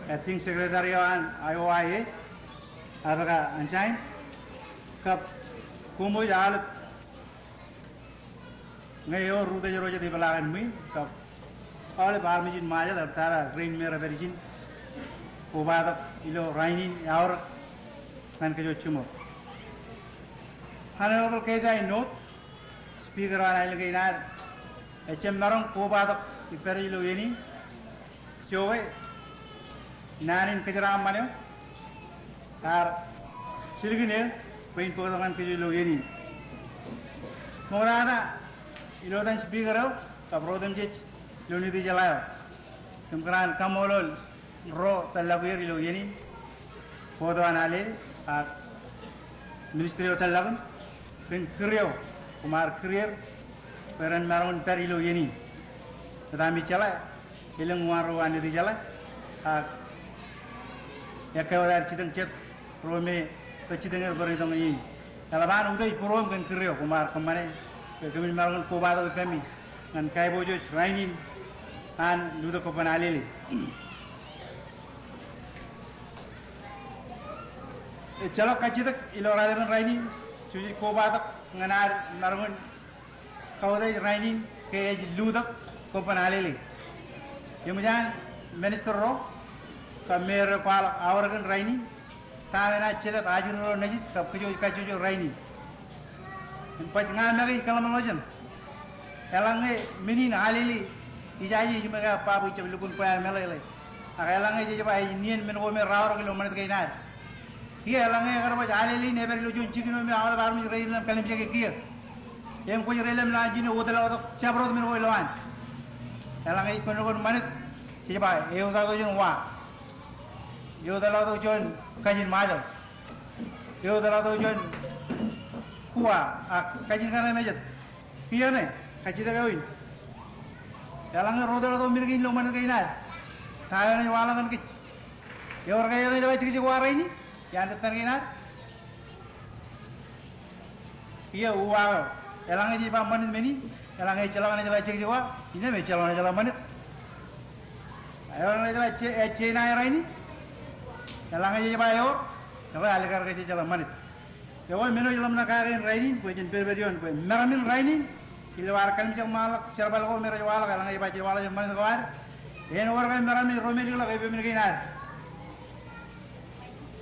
Acting Secretary eo an I O I A, Abeka Anjain, kab koṃwōj aolep ñe ewōr rūtōjro jet ipḷaakin ṃwiin, kab aolep armej in Ṃajeḷ, eḷaptata rein me rej pād ijin kobatok ilo rainin eaorōk ñan kōj jiṃor. Honorable Keisha Inouye, Speaker eo an aelōñ kein ad, ejjab maroñ kobatok ippād ilo iien in. Ijoke, naan in kōjeraaṃṃan eo ear jilkin eō bwe in bōktok ñan kōj ilo iien in. Ṃoktata ilo etan Speaker eo kab ro otemjej ilo Nitijeḷā eo, im kōṇaan kaṃṃoolol ro tōllọk er ilo iien in, board eo an Alele ak ministry eo tōllọkin, kōn kūr eo koṃ ar kūr er bwe ren maroñ in pād ilo iien in. Etaṃ ij jeḷā elōñ uwaan ro uwaan Nitijeḷā, ak ekkā wōt aer jitōñ jet ro me rej jitōñ er bwe ren itok ñan iien in. Eḷap an utiej būruōṃ kōn kūr eo koṃ ar kōṃṃane bwe kōmin maroñ in kobatok ippemi ñan kaiboojoj rainin an lutōk kobban Alele. Ejjeḷọk kajjitōk ilo raelepen rainin, jej kobatok ñan ad maroñ in kautiej rainin ke ej lutōk kobban Alele. Eṃōj an minister ro kab mayor eo kwaḷọk aorōkin rainin, ta enaaj jelōt ajri ro nejid kab kōj wōj kajjojo rainin. Im baj ña make ij kōḷmānḷọkjeṇ. Eḷaññe men in Alele ijaje ij make baba ijab lukkuun bwe aō meḷeḷe. Ak eḷaññe jej ba ej nien men ko me raorōk ilo ṃanit kein ad. Kiiō eḷaññe ekar baj Alele in epād ilo juon jikin eo me aolep armej rej ilem kalimjeke kiiō, im kwōj rej ilem lowaan jine wōtlọktok jabdewōt men ko ilowaan. Eḷaññe ej kōnono kōn ṃanit, jej ba eutiej juon wa, eutiej juon kajin Ṃajeḷ, eutiej juon kuwa ak kajin kaṇe me jet. Kiiō ṇe, kajjitōk eo in. Eḷaññe ro wōtlọktok men kein ilo ṃanit kein ad, ta eo enaaj waḷọk ñan kōj? Ewōr ke enaaj jeḷā jekjek wa rainin iaan dettan kein ad? Kiiō uwaak eo. Eḷaññe jej ba ṃanit men in, eḷaññe ejjeḷọk enaaj jeḷā jekjek wa, innām ejjeḷọk enaaj jeḷā ṃanit. Ewōr enaaj jeḷā je-, ej jeṇe rainin? Eḷaññe jej ba ewōr, ekwe alikkar ke jej jeḷā ṃanit. Ekwe men eo ij ḷōmṇak kake in rainin bwe jen pedped ioon bwe meram in rainin ilo ad kalimjek ṃaanḷọk jerbal ko me rej waḷọk, eḷaññe ej ba jej waḷọk jān ṃanit ko ad, en wōr ke meram in ro me dikḷọk epepen kein ad,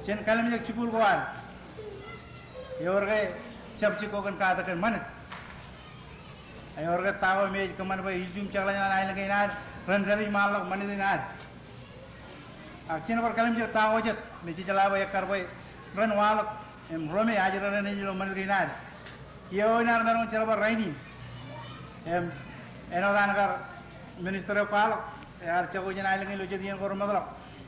jān kalimjek jikuuḷ ko ad, ewōr ke jab jikko kōn katak kōn ṃanit? Ewōr ke ta ko me ej kōṃṃan bwe ilju im jekḷaj ṇe an aelōñ kein ad ren dāpij ṃaanḷọk ṃanit in ad? Ak jen bar kalimjek ta ko jet me jejeḷā bwe ekkar bwe ren waḷọk im ro me ajri raṇ nejid ilo ṃanit kein ad. Kiiō eo in ear maroñ jerbal rainin. Im āinwōt an kar minister eo kwaḷọk, ear jako jān aelōñ ilo jet iien ko remootḷọk.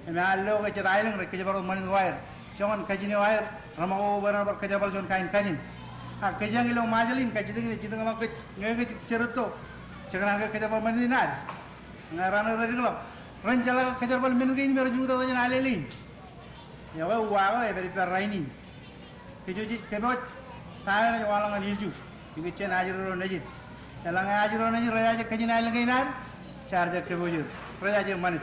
Im ear lo ke jet aelōñ rej kōjparok ṃanit ko aer. joñan kajin eo aer, reṃakoko bwe ren bar kōjerbal juon kain kajin. Ak kōjeañ ilo Ṃajeḷ in kajjitōk in ej jitōñḷọk kōj, ñe kōj jerōtto, jekōṇaan ke kōjerbal ṃanit in ad. Ñe raan eo redikḷọk, ren jeḷā ke kōjerbal men kein im rej lukkuun tata jān alele in. Ekwe uwaak eo epād ippād rainin. Kōj jej kōpooj ta eo enaaj waḷọk ñan ilju. Ikijjien ajri ro nejid. Eḷaññe ajri ro nejid rejaje kajin aelōñ kein ad, jaar jab kōpooj er. Rejaje ṃanit.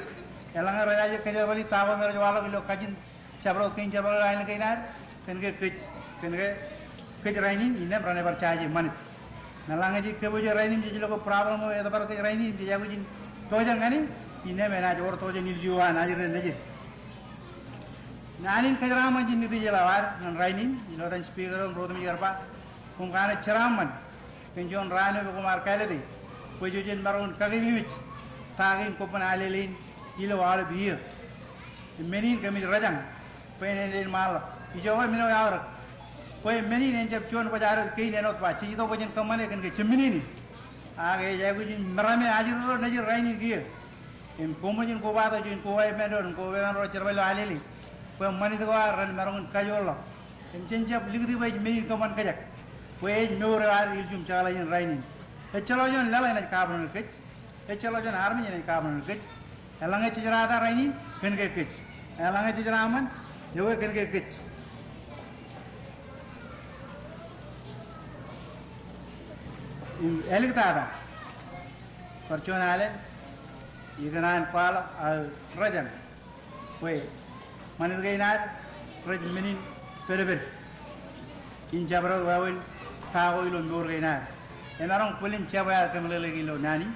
Eḷaññe rejaje kōjerbali ta ko me rej waḷọk ilo kajin jabdewōt kein jerbal ilo aelōñ kein ad, kōn ke kōj, kōn ke kōj rainin, innām renaaj bar jaje ṃanit. Ñe eḷaññe jej kōpooj rainin, jej lo ke problem eo etōpar kōj rainin, jej aikuj in tojeṇ ñan e, innām enaaj wōr tojeṇ ilju eo an ajri nejid. Naan in kōjeraaṃṃan jān Nitijeḷā eo ad ñan rainin, ilo etan speaker eo im ro otemjej kar ba, koṃ kanooj jeraaṃṃan kōn juon raan eo bwe koṃ ar kāālōte, bwe jej maroñ in kakememej ta kein kobban alele in ilo aolep iiō. Im men in kōmij rōjañ bwe en, en, en ṃaanḷọk. Ijoke men eo eaorōk bwe men in en jab juon kwōj ad kein āinwōt ba jej itok bwe jen kōṃṃane kōn ke jemān in. Ak ej aikuj in meram e ajri ro nejid rainin kiiō. Im koṃij in kobatok juon koba eo ṃaanḷọk im koba eo ṃaanḷọk ro jerbal ilo alele bwe ṃanit ko ad ren maroñ in kajoorḷọk. Im jen jab likūti bwe ej men in kōṃṃan kōjak, bwe ej mour eo ad ilju im jekḷaj in rainin. Ejjeḷọk juon laḷ enaaj kabōṇōṇō kōj. Ejjeḷọk juon armej enaaj kabōṇōṇō kōj. Eḷaññe jej rata rainin, kōn ke kōj. Eḷaññe jej jeraaṃṃan, ekwe kōn ke kōj. Im āliktata, bar juon alen, ikōṇaan kwaḷọk aō rōjañ bwe ṃanit kein ad rej men in pedped in jabdewōt wāween ta ko ilo mour kein ad. Emaroñ bōlen jab eo aō kōmeḷeḷeik ilo naan in.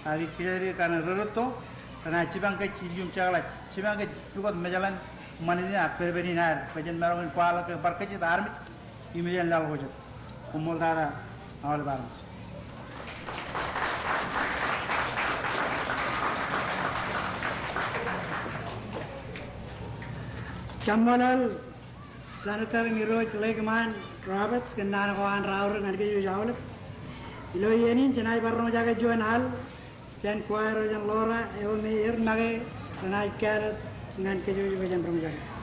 Ak ij kōjatdikdik kōn an rerūtto renaaj jipañ kōj ilju im jekḷaj, jipañ kōj pukot mejaḷan ṃanit in ak pedped in ad bwe jen maroñ in kwaḷọk ke bar kōjjitōk armej im ej laḷ ko jet. Koṃṃool tata aolep armej. Kōṃṃool Senator im Irooj Lakeman Roberts kōn naan ko an raorōk ñan kōjwōj aolep. Ilo iien in jenaaj bar roñjake juon al jān choir eo jān Laura eo me er make renaaj kāālōt ñan kōjwōj bwe jen roñjake.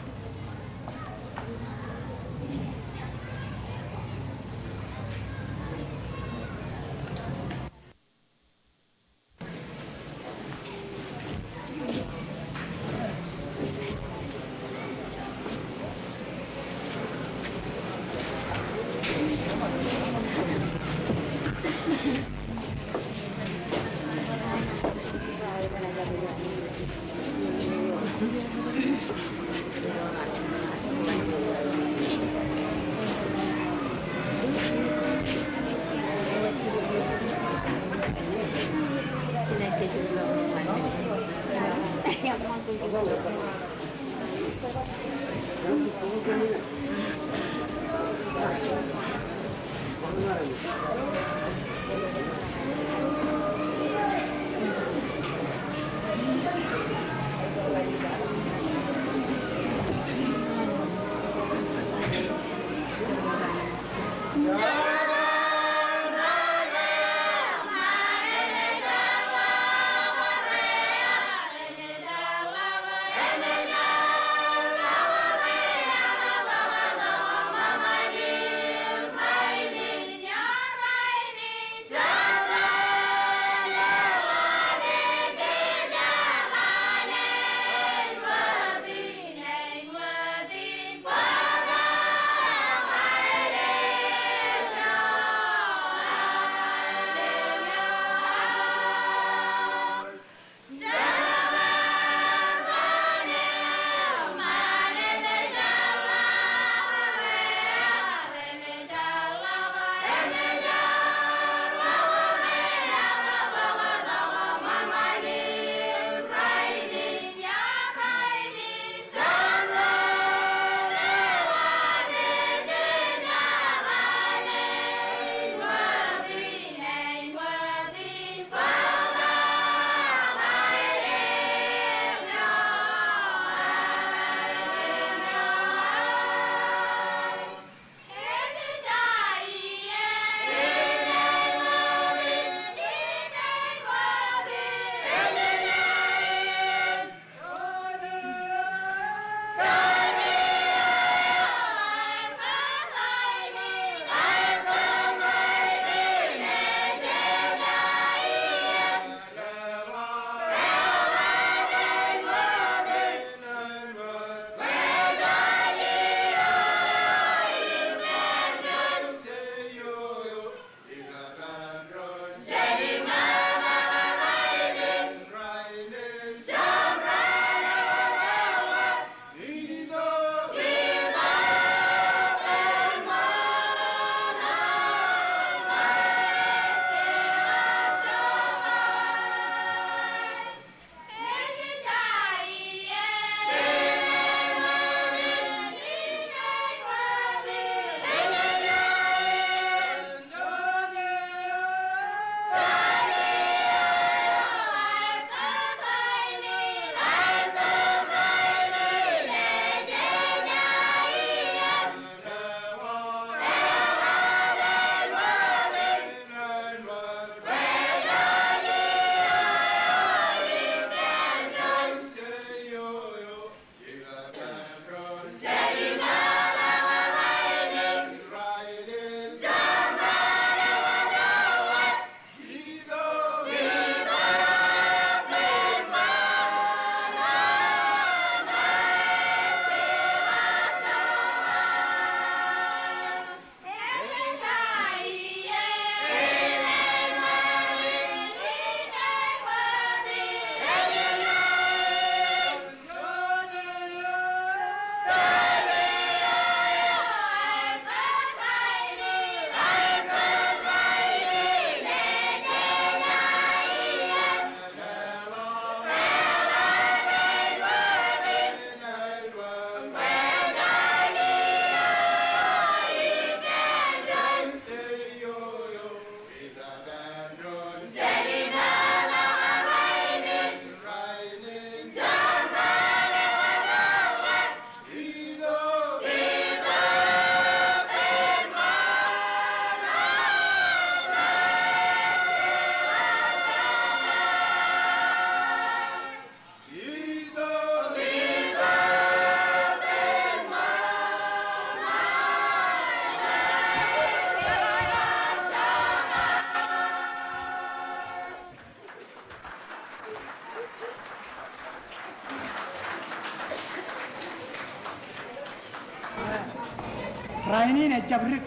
Rainin ejjab dik.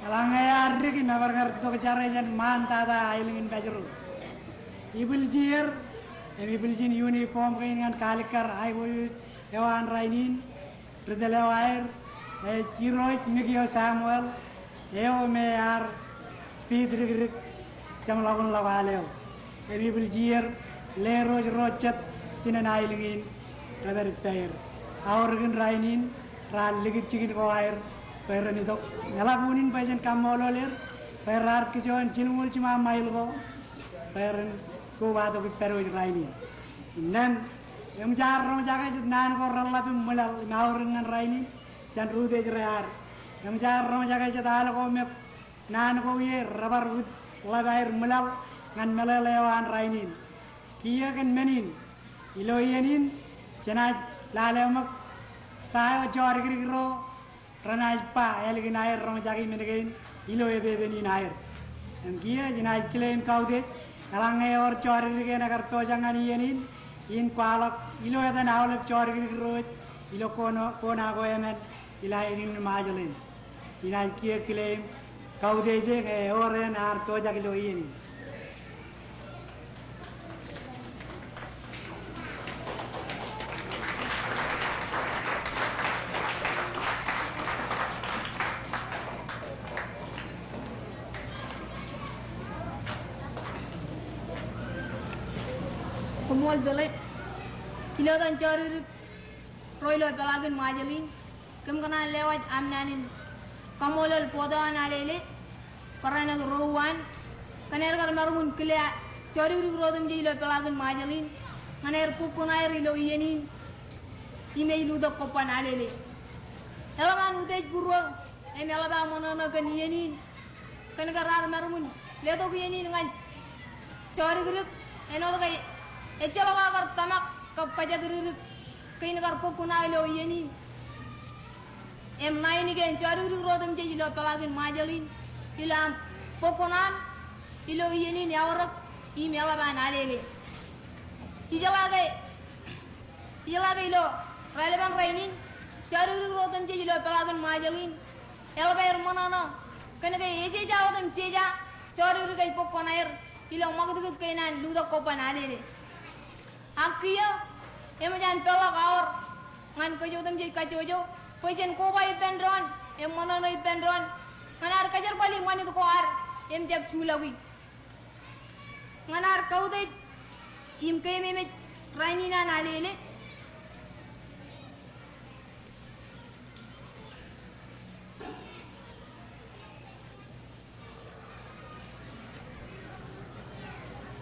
Eḷaññe ear dik im ebar kar tok jare jān ṃaan tata aelōñ in Pajero. Ibwiljier im ibwiljin uniform kein ñan kalikkar aiboojoj eo an rainin, ri tōl eo aer ej Irooj Mikio Samuel, eo me ear piit dikdik jeṃḷọkin ḷọk al eo. Im ibwiljier, lerooj ro jet jinen aelōñ in, rej pād ippāer. Aorōk in rainin raar likūt jikin ko aer bwe ren itok. Eḷap unin bwe jen kaṃṃoolol er bwe raar kijoon jilñuul jiṃa ṃail ko bwe ren kobatok ippād wōj rainin. Innām, eṃōj ad roñjake jet naan ko reḷḷap im ṃwilaḷ im aorōk ñan rainin jān ri utiej ro ad. Eṃōj ad roñjake jet al ko me naan ko ie rebar wōt ḷap aer ṃwilaḷ ñan meḷeḷe eo an rainin. Kiiō kōn men in, ilo iien in, jenaaj lale ṃōk ta eo jodikdik ro renaaj ba ālikin aer roñjake men kein ilo epepen in aer. Im kiiō jenaaj kile im kautiej, eḷaññe ewōr jodikdik eṇ ekar pojak ñan iien in, in kwaḷọk ilo etan aolep jodikdik ro ilo kona, kona ko emān ilo aelōñ in Ṃajeḷ in. Inaaj kiiō kile im kautiej ñe ewōr eṇ ear pojak ilo iien in. Koṃṃool Philip. Ilo etan jodikdik ro ilo peḷaakin Ṃajeḷ in, kōm kōṇaan lewōj am naan in kaṃṃoolol board eo an Alele, barāinwōt ro uwaan, kōn aer kar maroñ in kile jodikdik ro otemjej ilo peḷaakin Ṃajeḷ in ñan aer bōk kuṇaer ilo iien in im ej lutōk kobban Alele. Eḷap an utiej būruō im eḷap aō ṃōṇōṇō kōn iien in, kōn ke raar maroñ in letok iien in ñan jodikdik āinwōt ke ejjeḷọk aō kar tōmak kab kōjatdikdik kein kar bōk kuṇaō ilo iien in. Im ṇa in kein jodikdik ro otemjej ilo peḷaakin Ṃajeḷ in, ilo aṃ bōk kuṇaaṃ ilo iien in eaorōk im eḷap an Alele. Ijeḷā ke, ijeḷā ke ilo raelepen rainin, jodikdik ro otemjej ilo peḷaakin Ṃajeḷ in eḷap aer ṃōṇōṇō kōn ke ejeja otemjeja jodikdik ej bōk kuṇaer ilo ṃakūtkūt kein an lutōk kobban Alele. Ak kiiō, eṃōj an peḷḷọk aor ñan kōj otemjej kajjojo bwe jen koba ippān doon im ṃōṇōṇō ippān doon ñan ad kōjerbali ṃanit ko ad im jab juḷọki. Ñan ad kautiej im keememej rainin an Alele,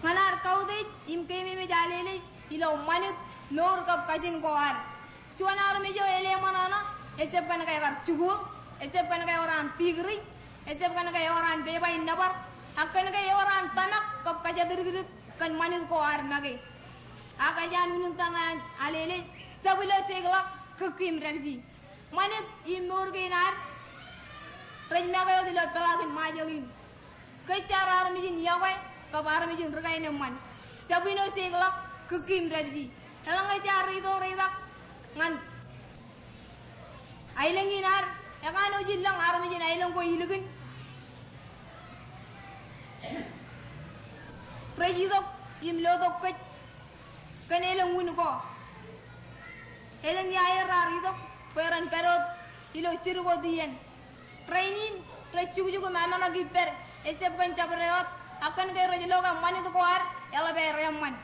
ñan ad kautiej im keememej Alele ilo ṃanit, mour kab kajin ko ad. Juon armej eo eleṃōṇōṇō, ejjab kōn ke ekar jikuuḷ, ejjab kōn ke ewōr an degree, ejjab kōn ke ewōr an pepa in nōbar, ak kōn ke ewōr an tōmak kab kōjatdikdik kōn ṃanit ko ad make. Ak ej an unin tōre an Alele, jab ilo jeikḷọk kōkki im dāpiji. Ṃanit im mour kein ad rej make wōt ilo peḷaakin Ṃajeḷ in. Kōj jaar armej in iọkwe kab armej in ri kaenōṃṃan. Jab ilo jeikḷọk kōkki im dāpiji. Eḷaññe jaar ito reitak ñan aelōñ in ad, ekanooj in lōñ armej in aelōñ ko ilikin rej itok im lotok kōj kōn elōñ wūn ko. Elōñ ia er raar itok bwe ren pād wōt ilo jidik wōt iien. Rainin rej jukjuk im aṃaḷọk ippād, ejjab kōn jabdewōt, ak kōn ke rej lo ke ṃanit ko ad eḷap aer eṃṃan.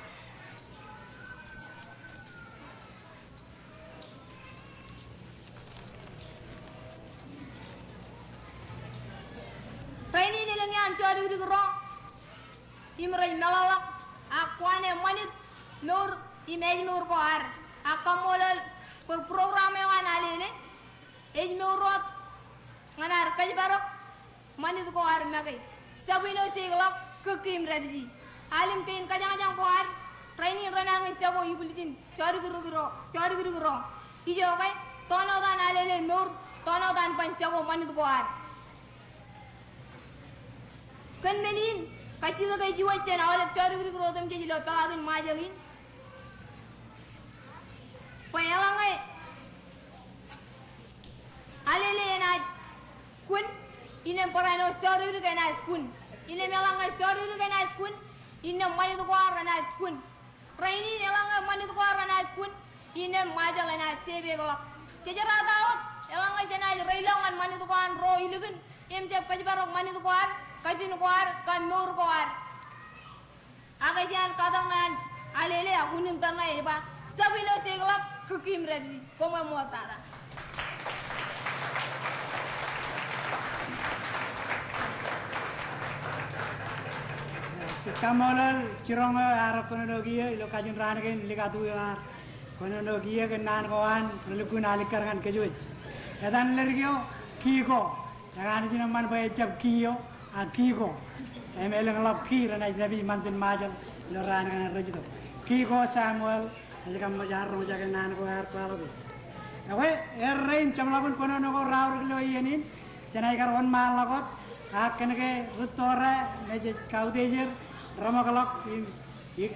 Rainin elōñ ia an jodikdik ro im rej meḷọkḷọk, ak kwōn ṃanit mour im ājmour ko ad. Ak kaṃṃoolol bwe program eo an Alele ej mour wōt ñan ad kōjparok ṃanit ko ad make. Jab ilo jeikḷọk kōkki im dāpiji. Alim kein kōjañjañ ko ad, rainin renañin jako ibwiljin jodikdik ro, jodikdik ro. Ijoke, toon wōt an Alele mour, toon wōt an ban jako ṃanit ko ad. Kōn men in, kajjitōk ej iwōj jān aolep jodikdik ro otemjej ilo peḷaakin Ṃajeḷ in bwe eḷaññe Alele enaaj kun, innām barāinwōt jodikdik enaaj kun. Innām eḷaññe jodikdik enaaj kun, innām ṃanit ko ad renaaj kun. Rainin eḷaññe ṃanit ko ad renaaj kun, innām Ṃajeḷ enaaj sepepeḷọk. Jejerato wōt, eḷaññe jenaaj reiloñ ñan ṃanit ko an ro ilikin im jab kōjparok ṃanit ko ad, kajin ko ad, kab mour ko ad. Ak ej an katak ṇe an Alele ak unin tōre ṇe ej ba, Sabino Seikḷọk, kūkkij im dāpij. Koṃṃool tata. Kaṃṃoolol jiroñ eo ear kōnono kiiō ilo kajin raan kein likatu eo ear kōnono kiiō kōn naan ko an relukkuun alikkar ñan kōj wōj. Etan ledik eo, Kiko. Ekanooj in eṃṃan bwe ejab Kio, a Kiko. Im elōñḷọk ki renaaj dāpij ṃantin Ṃajeḷ ilo raan kaṇe rej itok. Kiko Samuel, ej kaṃṃoolol roñjake naan ko ear kwaḷọk e. Ekwe, errein jeṃḷọkin kōnono ko raorōk ilo iien in, jenaaj kar wōnṃaanḷọk wōt, ak kōnke rūtto ro me jej kautiej er, reṃōkḷọk im, im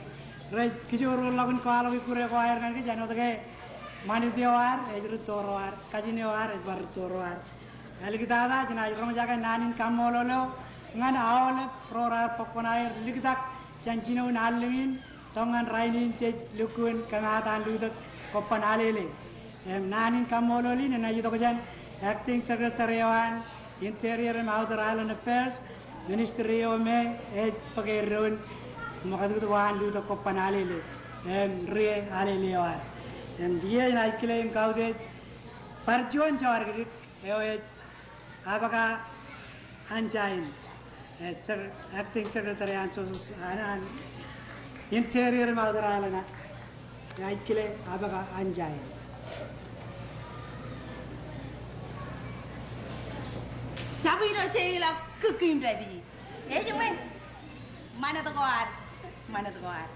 rej kijoorḷọk in kwaḷọk ikkure ko aer ñan kōj, āinwōt ke ṃanit eo ad ej rūtto ro ad, kajin eo ad ej bar rūtto ro ad. Āliktata, jenaaj roñjake naan in kaṃṃoolol eo ñan aolep ro raar bōk kuṇaer liktak jān jinoin allōñ in, tok ñan rainin jej lukkuun kōmaat an lutōk Kobban Alele. Im naan in kaṃṃoolol in enaaj itok jān Acting Secretary eo an Interior im Outer Island Affairs, Ministry eo me ej bōk eddoin ṃōkajjitōk ko an lutōk Kobban Alele. Im rie alele eo ad. Im kiiō inaaj kile im kautiej bar juon jodikdik eo ej Abaka Anjain, eh, Sec-, Acting Secretary an Social S-, an, an Interior im Outer Island, ah, inaaj kile Abaka Anjain. Sabino Seikḷọk, kūkkij im dāpij. Ej ṃōj, ṃanit ko ad, ṃanit ko ad.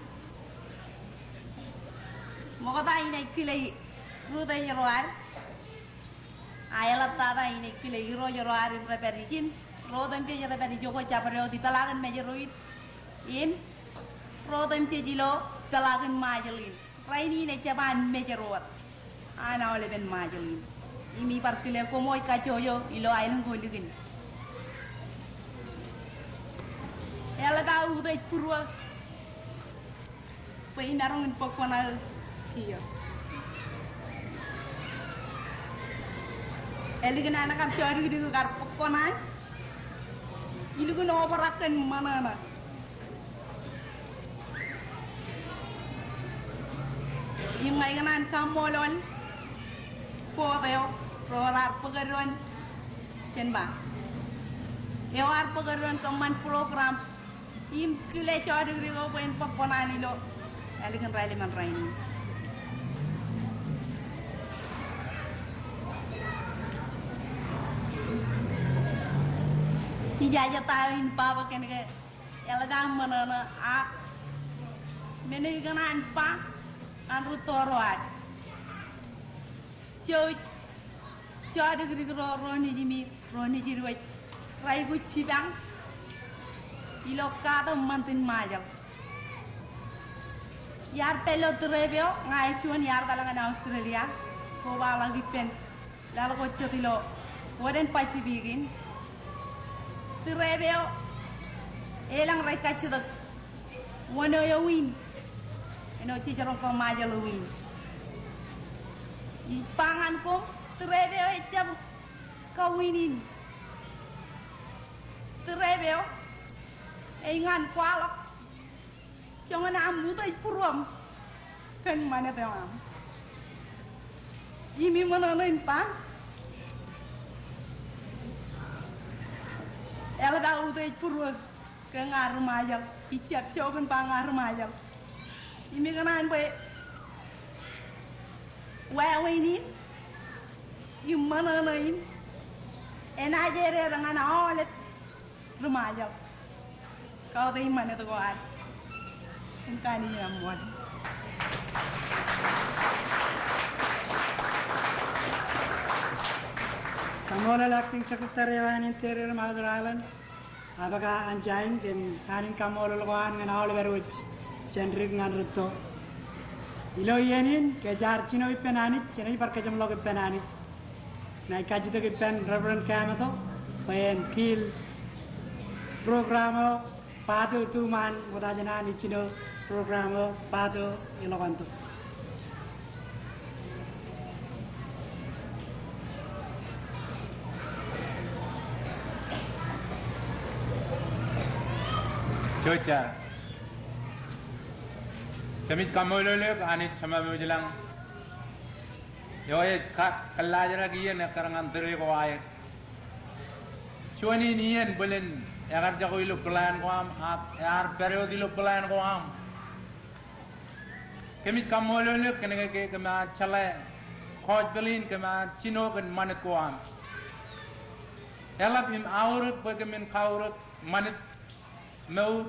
Ṃokta inaaj kile rūtto ro ad. A eḷaptata inaaj kile irooj ro ad im rej pād ijin, ro otemjej rej pād ijoko jabdewōt ipeḷaakin Mājro in, im ro otemjej ilo peḷaakin Ṃajeḷ in. Rainin ejjab an Mājro wōt, an aolepen Ṃajeḷ in. Im ibar kile koṃ wōj kajjojo ilo aelōñ ko likin. Eḷap aō utiej būruō bwe imaroñ in bōk kuṇaō kiiō. Ālikin an kar jodikdik kar bōk kuṇaan, ilukkuun obrak kōn ṃōṇōṇō. Im ña ikōṇaan kaṃṃoolol board eo, ro raar bōk eddoin, jen ba, eo ear bōk eddoin kōṃṃan program im kile jodikdik eo bwe en bōk kuṇaan ilo ālikin raelepen rainin. Ijaje ta eo in ba bwe kōnke eḷap aō ṃōṇōṇō ak men eo ikōṇaan ba ñan rūtto ro ad. Jouj jodikdik ro, ro nejimi, ro nejid wōj, rej aikuj jipañ ilo katak ṃantin Ṃajeḷ. Iar pād ilo trip eo, ña ej juon iar etal ñan Australia, kobaḷọk ippān laḷ ko jet ilo wōt in Pacific in. Trip eo elōñ rej kajjitōk wōn eo win, āinwōt jej roñ ke Ṃajeḷ win. Ij ba ñan koṃ, trip eo ejjab kawin in. Trip eo ej ñan kwaḷọk joñan aṃ utiej būruōṃ kōn ṃanit eo aṃ. Im iṃōṇōṇō in ba, eḷap aō utiej būruō ke ña ri-Ṃajeḷ, ijjab jook in ba ña ri-Ṃajeḷ. Im ikōṇaan bwe wāween in im ṃōṇōṇō in enaaj edeed ñan aolep ri-Ṃajeḷ. Kautiej ṃanit ko ad. Im kanooj in eṃṃool. Kaṃṃoolol Acting Secretary eo an Interior im Outer Island, Abaka Anjain, kōn naan in kaṃṃoolol ko an ñan aolep edwōj jān dik ñan rūtto. Ilo iien in, ke jaar jino ippān Anij, jenaaj bar kōjeṃḷọk ippān Anij. Inaaj kajjitōk ippān Reverend Kamato bwe en kiil program eo, part two ṃaan, ṃokta jān an ijjino program eo, part two ilo kwanto. Jouj jar. Kōmij kaṃṃoolol eok Anij Jemem eo ilañ. Eo ej kōllaajrak iien ekkar ñan tōre ko aer. Juon in iien bōlen ekarijako ilo plan ko aṃ, ak ear pād wōt ilo plan ko aṃ. Kōmij kaṃṃoolol eok kōnke ke kōm ar jeḷā gospel in, kōm ar jino kōn ṃanit ko aṃ. Eḷap im aorōk bwe kōmin kaorōk ṃanit, mour,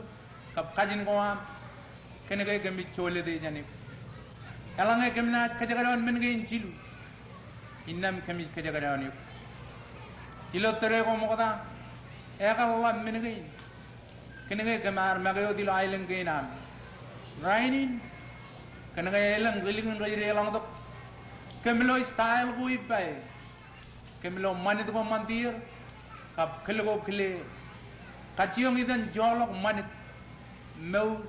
kab kajin ko aṃ, kōnke kōmij jolōte jān eok. Eḷaññe kōm naaj kōjekdọọn men kein jilu, innām kōmij kōjekdọọn eok. Ilo tōre ko ṃokta, ekar ḷap men kein, kōnke kōm ar make wōt ilo aelōñ kein am. Rainin, kōnke elōñ ri likin rej deḷọñtok, kōm lo style ko ippa e. Kōm lo ṃanit ko ṃantier, kab kōl ko kile er. Kajjioñ itan joḷọk ṃanit, mour,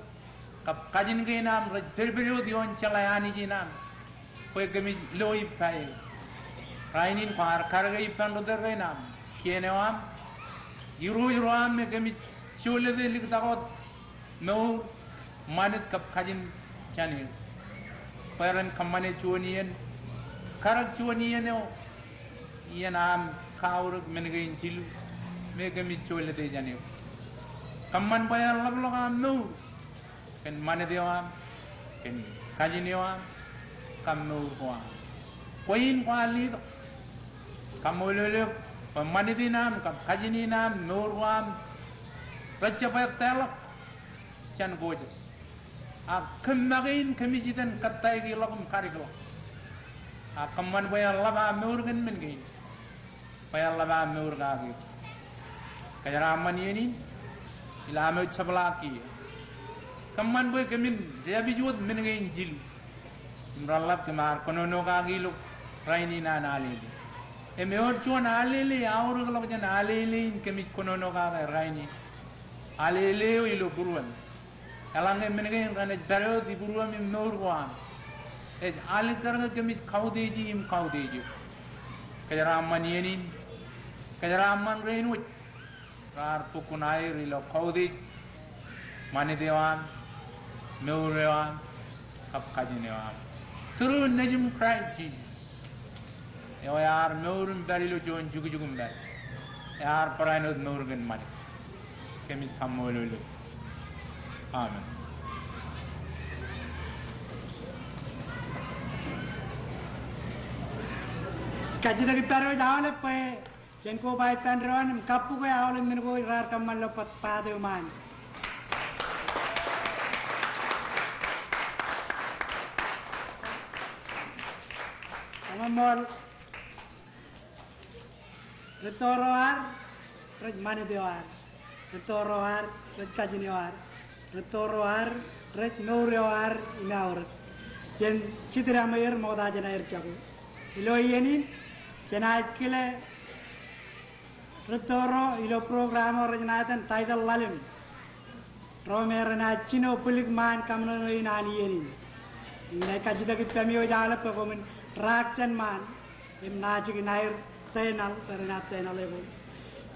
kab kajin kein am rej pedped wōt ioon jeḷā Anij in am. Bwe kōmij lo ippa e. Rainin kwaar karōke ippān ri tōl kein am, kien eo aṃ, irooj ro aṃ me kōmij jolōte liktak wōt mour, ṃanit kab kajin jān eok. Bwe ren kōṃṃane juon iien, karōk juon iien eo, iien am kaorōk men kein jilu me kōmij jolōte jān eok. Kōṃṃan bwe en ḷapḷọk am mour kōn ṃanit eo aṃ, kōn kajin eo aṃ, kab mour ko aṃ. Kwe in kwaar letok. Kaṃṃoolol eok bwe ṃanit in am, kab kajin in am, mour ko aṃ, rej jab ettāḷọk jān ko jet. Ak kōm make in kōmij itan kōttāik ḷọk im kadik ḷọk. Ak kōṃṃan bwe en ḷap am mour kōn men kein, bwe en ḷap am mour kake eok. Kōjeraaṃṃan iien in ilo am wōj jepḷaak kiiō. Kōṃṃan bwe kōmin jab ij wōt men kein jilu im reḷḷap kōm ar kōnono kaki ilo rainin an Alele. Im ewōr juon Alele eaorōk ḷọk jān Alele in kōmij kōnono kake rainin. Alele eo ilo būruem. Eḷaññe men kein renaaj pād wōt ibūruem im mour ko aṃ, ej alikkar ñe kōmij kautiej im kautiej eok. Kōjeraaṃṃan iien in, kōjeraaṃṃan rein wōj raar bukkun aer ilo kautiej ṃanit eo aṃ, mour eo aṃ, kab kajin eo aṃ. Through nejūṃ Christ Jesus, eo ear mour im pād ilo juon jukjuk im pād, ear barāinwōt mour kōn ṃanit. Kōmij kaṃṃoolol eok. Amen. Kajjitōk ippād wōj aolep bwe jen koba ippān doon im kappukwe aolep men ko raar kōṃṃan ilo part two ṃaan. Koṃṃool. Rūtto ro ad rej ṃanit eo ad. Rūtto ro ad rej kajin eo ad. Rūtto ro ad rej mour eo ad im aorōk. Jen jitdaṃwe er ṃokta jān aer jako. Ilo iien in, jenaaj kile rūtto ro ilo program eo renaaj etan Title Ḷalem. Ro me renaaj jino bwilik ṃaan kaṃōṇōṇō in an iien in. Inaaj kajjitōk ippemi wōj aolep bwe koṃwin raak jān ṃaan im naaj jikin aer tōl eṇ bwe renaaj tōl eṇ eo.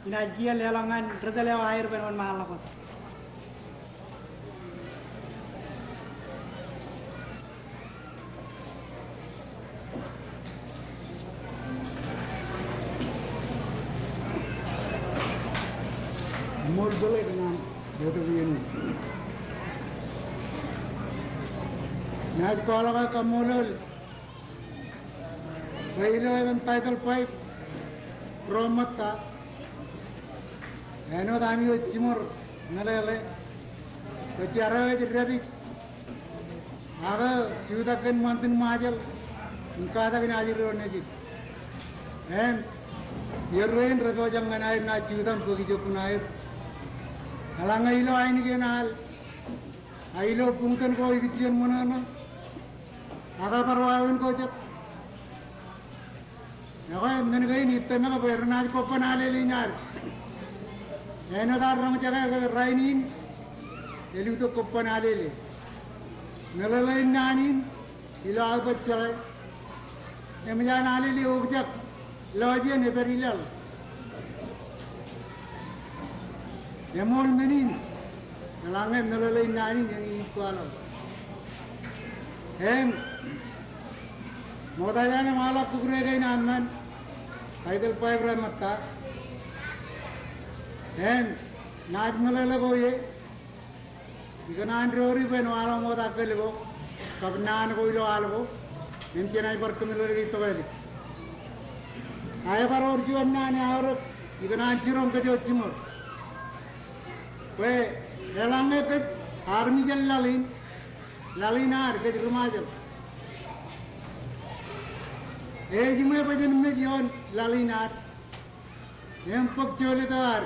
Inaaj kiiō leḷọk ñan ri tōl eo aer ippān wōnṃaanḷọk wōt. Ṃool bōlōt ñan etok iien in. Naaj kwaḷọk aō kaṃṃoolol bwe ilo etan Title five, ro ṃōtta, āinwōt ami wōj jiṃor meḷeḷe bwe jar eo ej dāpij. Ak jutak kōn ṃantin Ṃajeḷ im katak in ajri ro nejid. Im erro in rej pojak ñan aer naaj jutak bwe kijokkun aer. Eḷaññe ilo ainikien al, ak ilo buñtōn ko ikijjien ṃōṇōṇō, ak bar wāween ko jet, Ekwe men kein ij tōmak bwe renaaj kobban alele in ad. Āinwōt ad roñjake ke rainin, elutok kobban alele. Meḷeḷein naan in, ilo aō bōk jeḷā. Eṃōj an alele okjak, lọjien epād ilaḷ. Eṃool men in, eḷaññe meḷeḷein naan in eñin ij kwaḷọk. Im, ṃokta jān im waḷọk kukure kein aṃ men, kaitōl baik ro ṃōtta. Im, naaj meḷeḷe ko ie, ikōṇaan doori bwe en waḷọk ṃokta kōl ko, kab naan ko ilo al ko, im jenaaj bar kōmeḷeḷeik tok ālik. A ebar wōr juon naan eaorōk, ikōṇaan jiroñ kōj wōt jiṃor. Bwe, eḷaññe kōj armej in laḷ in, laḷ in ad kōj ri Ṃajeḷ. Ejiṃwe bwe jen mej ioon laḷ in ad. Im bōk jolōt eo ad.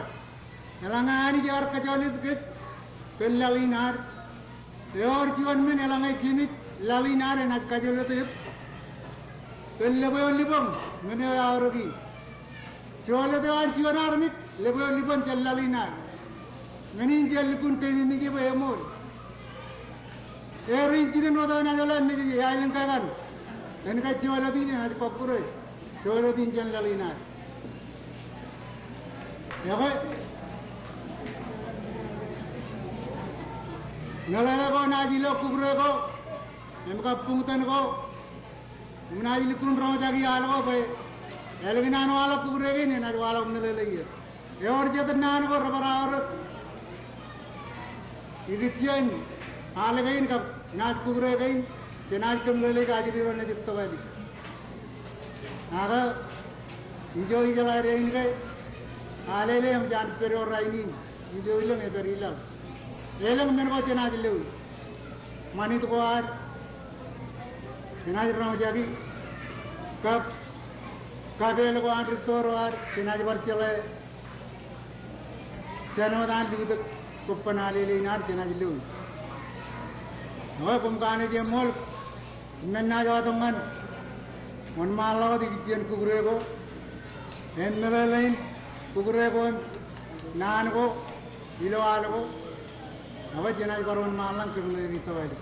Eḷaññe Anij ear kajolōt kōj kōn laḷ in ad, ewōr juon men eḷaññe jemej laḷ in ad enaaj kajolōt eok kōn lōb eo liboñ men eo eaorōk in. Jolōt eo an juon armej, lōb eo liboñ jān laḷ in ad. Men in jen lukkuun keememej bwe eṃool. Ewōr injinōn wōt eo enaaj jeḷā mejej, ālōñ kōn. En kajolōt in enaaj kọkkure jolōt in jān laḷ in ad. Ekwe, meḷeḷe ko naaj ilo kukure ko, im kab buñtōn ko, im naaj lukkuun roñjaki al ko bwe ālikin an waḷọk kukure kein enaaj waḷọk meḷeḷe ie. Ewōr jet naan ko rebar aorōk ikijjien al kein kab naaj kukure kein, jenaaj kōmeḷeḷeik ajri ro nejid tokālik. Ak ijo ijeḷā dein ke alele eṃōj an pād ioon rainin, ijo elōñ epād ilaḷ. Elōñ men ko jenaaj lewōj. Ṃanit ko ad, jenaaj roñjaki, kab, kapeel ko an rūtto ro ad, jenaaj bar jeḷā jān wōt an lukkuun kobban alele in ad jenaaj lewōj. Ekwe koṃ kanooj eṃool, men naaj wātok ñan wōnṃaanḷọk wōt ikijjien kukure ko, im meḷeḷein kukure ko im naan ko ilo al ko. Ak jenaaj bar wōnṃaanḷọk kōmeḷeḷeik tok ālik.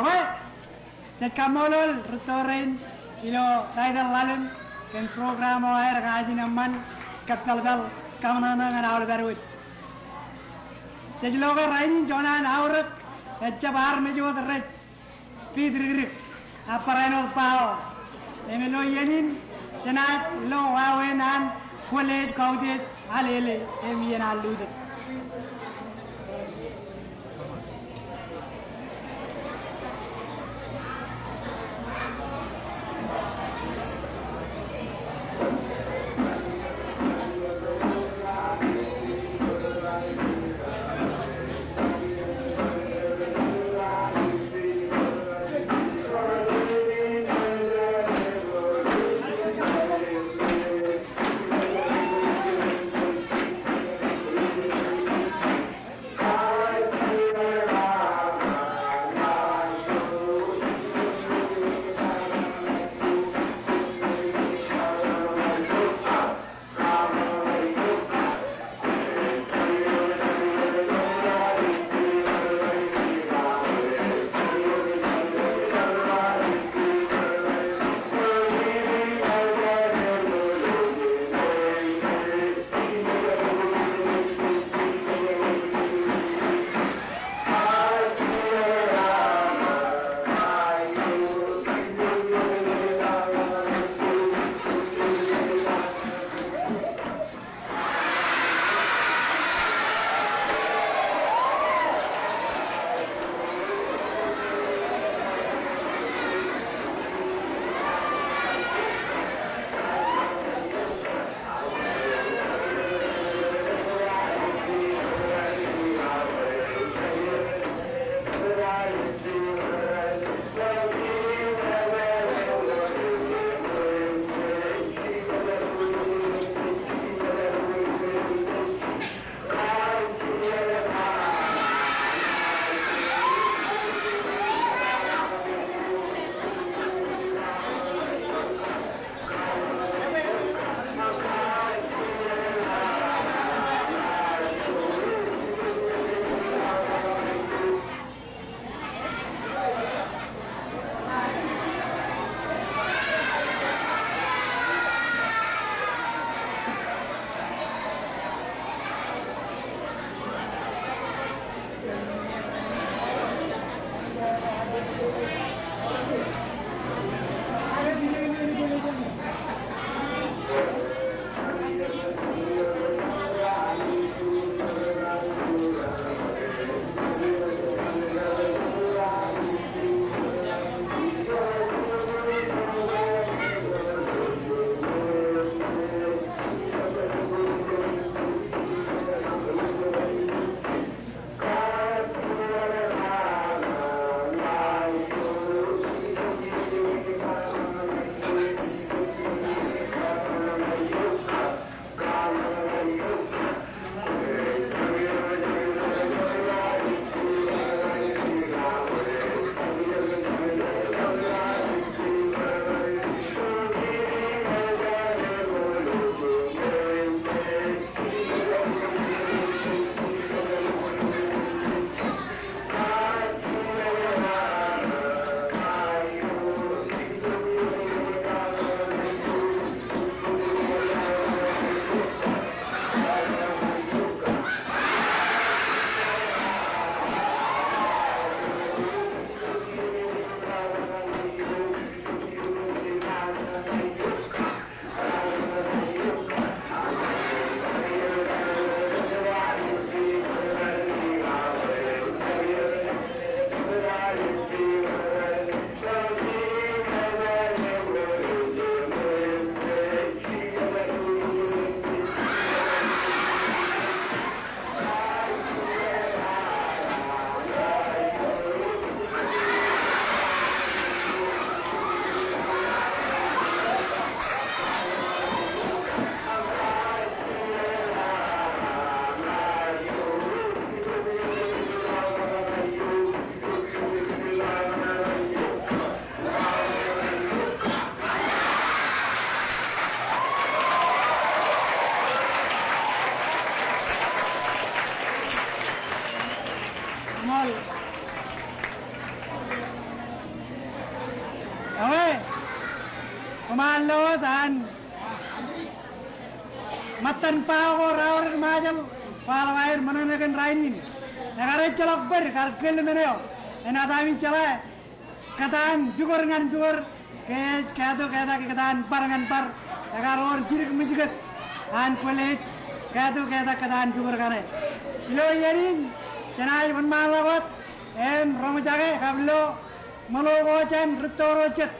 Ekwe, jej kaṃṃoolol rūtto rein ilo taitōḷ ḷalem kōn program eo aer kajin eṃṃan kōppelpel kaṃōṇōṇō ñan aolep ad wōj. Jej lo ke rainin juon an aorōk ejjab armej wōt rej pitrikrik, a barāinwōt ba eo. Im ilo iien in jenaaj lo wāween an kwōlej kautiej Alele im iien an lutōk. Koṃaroñ ḷọk wōt an ṃōttan ba ko raorōk Ṃajeḷ, kwaḷọk aer ṃōṇōṇō kōn rainin. Ekar ejjeḷọk bōd kar kōl men eo enaaj ami jeḷā kōtaan pukor ñan pukor, ke ej kato ketak kōtaan bar ñan bar, ekar wōr jidik ṃwijkōt an kwōle ej kato ketak kōtaan pukor kaṇe. Ilo iien in jenaaj wōnṃaanḷọk wōt im roñjake kab lo ṃōḷo ko jān rūtto ro jet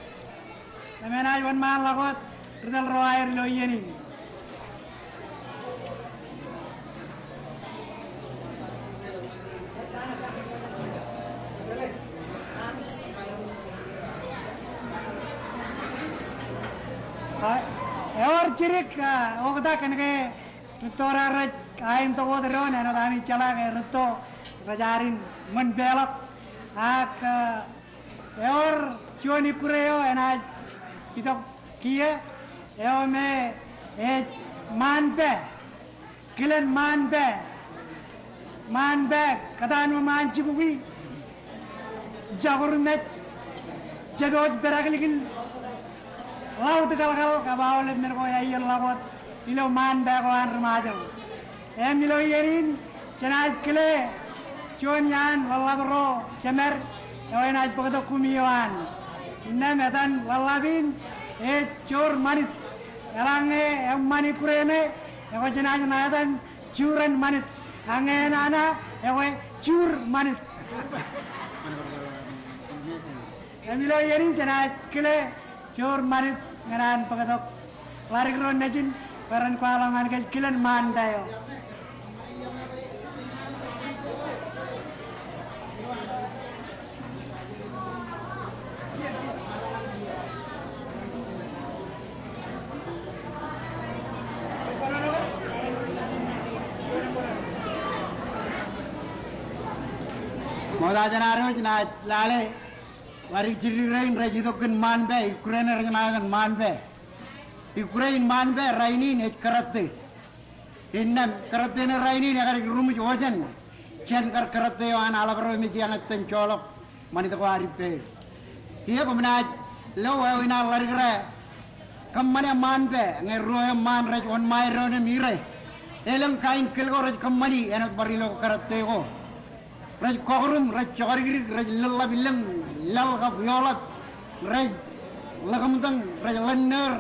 im enaaj wōnṃaanḷọk wōt ri tōl ro aer ilo iien in. A, ewōr jidik, a, oktak kōn ke rūtto raar rej aentok wōt doon, āinwōt ami jeḷā ke rūtto rej aer ṃōn peḷọk. Ak, a, ewōr juon ikkure eo enaaj itok kiiō, eo me ej ṃaanpā. Kilen ṃaanpā. Ṃaanpā, kōtaan wōt ṃaan jibukwi, jakurmej, jepwōj pedaklkil, ḷautkalkal, kab aolep men ko eaer ḷọk wōt ilo ṃaanpā ko an ri Ṃajeḷ. Im ilo iien in, jenaaj kile juon iaan ḷōḷḷap ro jemād eo enaaj bōktok koṃ ioon an. Innām etan ḷōḷḷap in ej Joor Ṃanit. Eḷaññe eṃṃan ikkure ṇe, ekwe jenaaj ṇa etan Juren Ṃanit. Ak ñe enana, ekwe Juur Ṃanit. Im ilo iien in jenaaj kile Joor Ṃanit ñan an bōktok ḷadik ro nejin bwe ren kwaḷọk ñan kōj kilen ṃaanpā eo. Ṃokta jān ad wōj naaj lale ḷadik jidik rein rej itok kōn ṃaanpā, ikkure ṇe rej ṇa etan ṃaanpā. Ikkure in ṃaanpā rainin ej kōrōte. Innām kōrōte ṇe rainin ekar ruṃwij ojen jān kar kōrōte eo an aḷap ro im ej eñtaan joḷọk ṃanit ko ad ippāer. Kiiō koṃ naaj lo wāween an ḷadik ro kōṃṃane ṃaanpā, ñe ruo eo ṃaan rej wōnṃae doon im ire. Elōñ kain kōl ko rej kōṃṃani āinwōt bar ilo kōrōte ko. Rej kọkrum, rej jokdikdik, rej lōḷḷap lōñ, laḷ kab ioḷap, rej ḷōkōmtōñ, rej ḷōnnōr,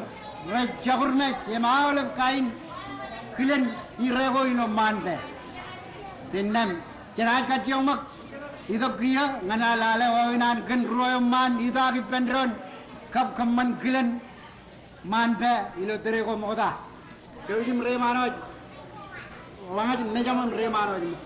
rej jakurmej, im aolep kain kilen ire ko ilo ṃaanpā. Innām jenaaj kajjioñ ṃōk itok kiiō ñan ad lale wāween an kōn ruo eo ṃaan itaak ippān doon kab kōṃṃan kilen ṃaanpā ilo tōre ko ṃokta. Jouj im reiṃaan wōj. Ḷōñōj mejaṃ im reiṃaan wōj.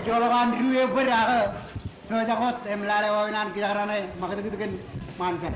Kōjjoḷọk an diwōj bōd ak pojak wōt im lale wāween an kijakrane ṃakūtkūt kōn ṃaanpā.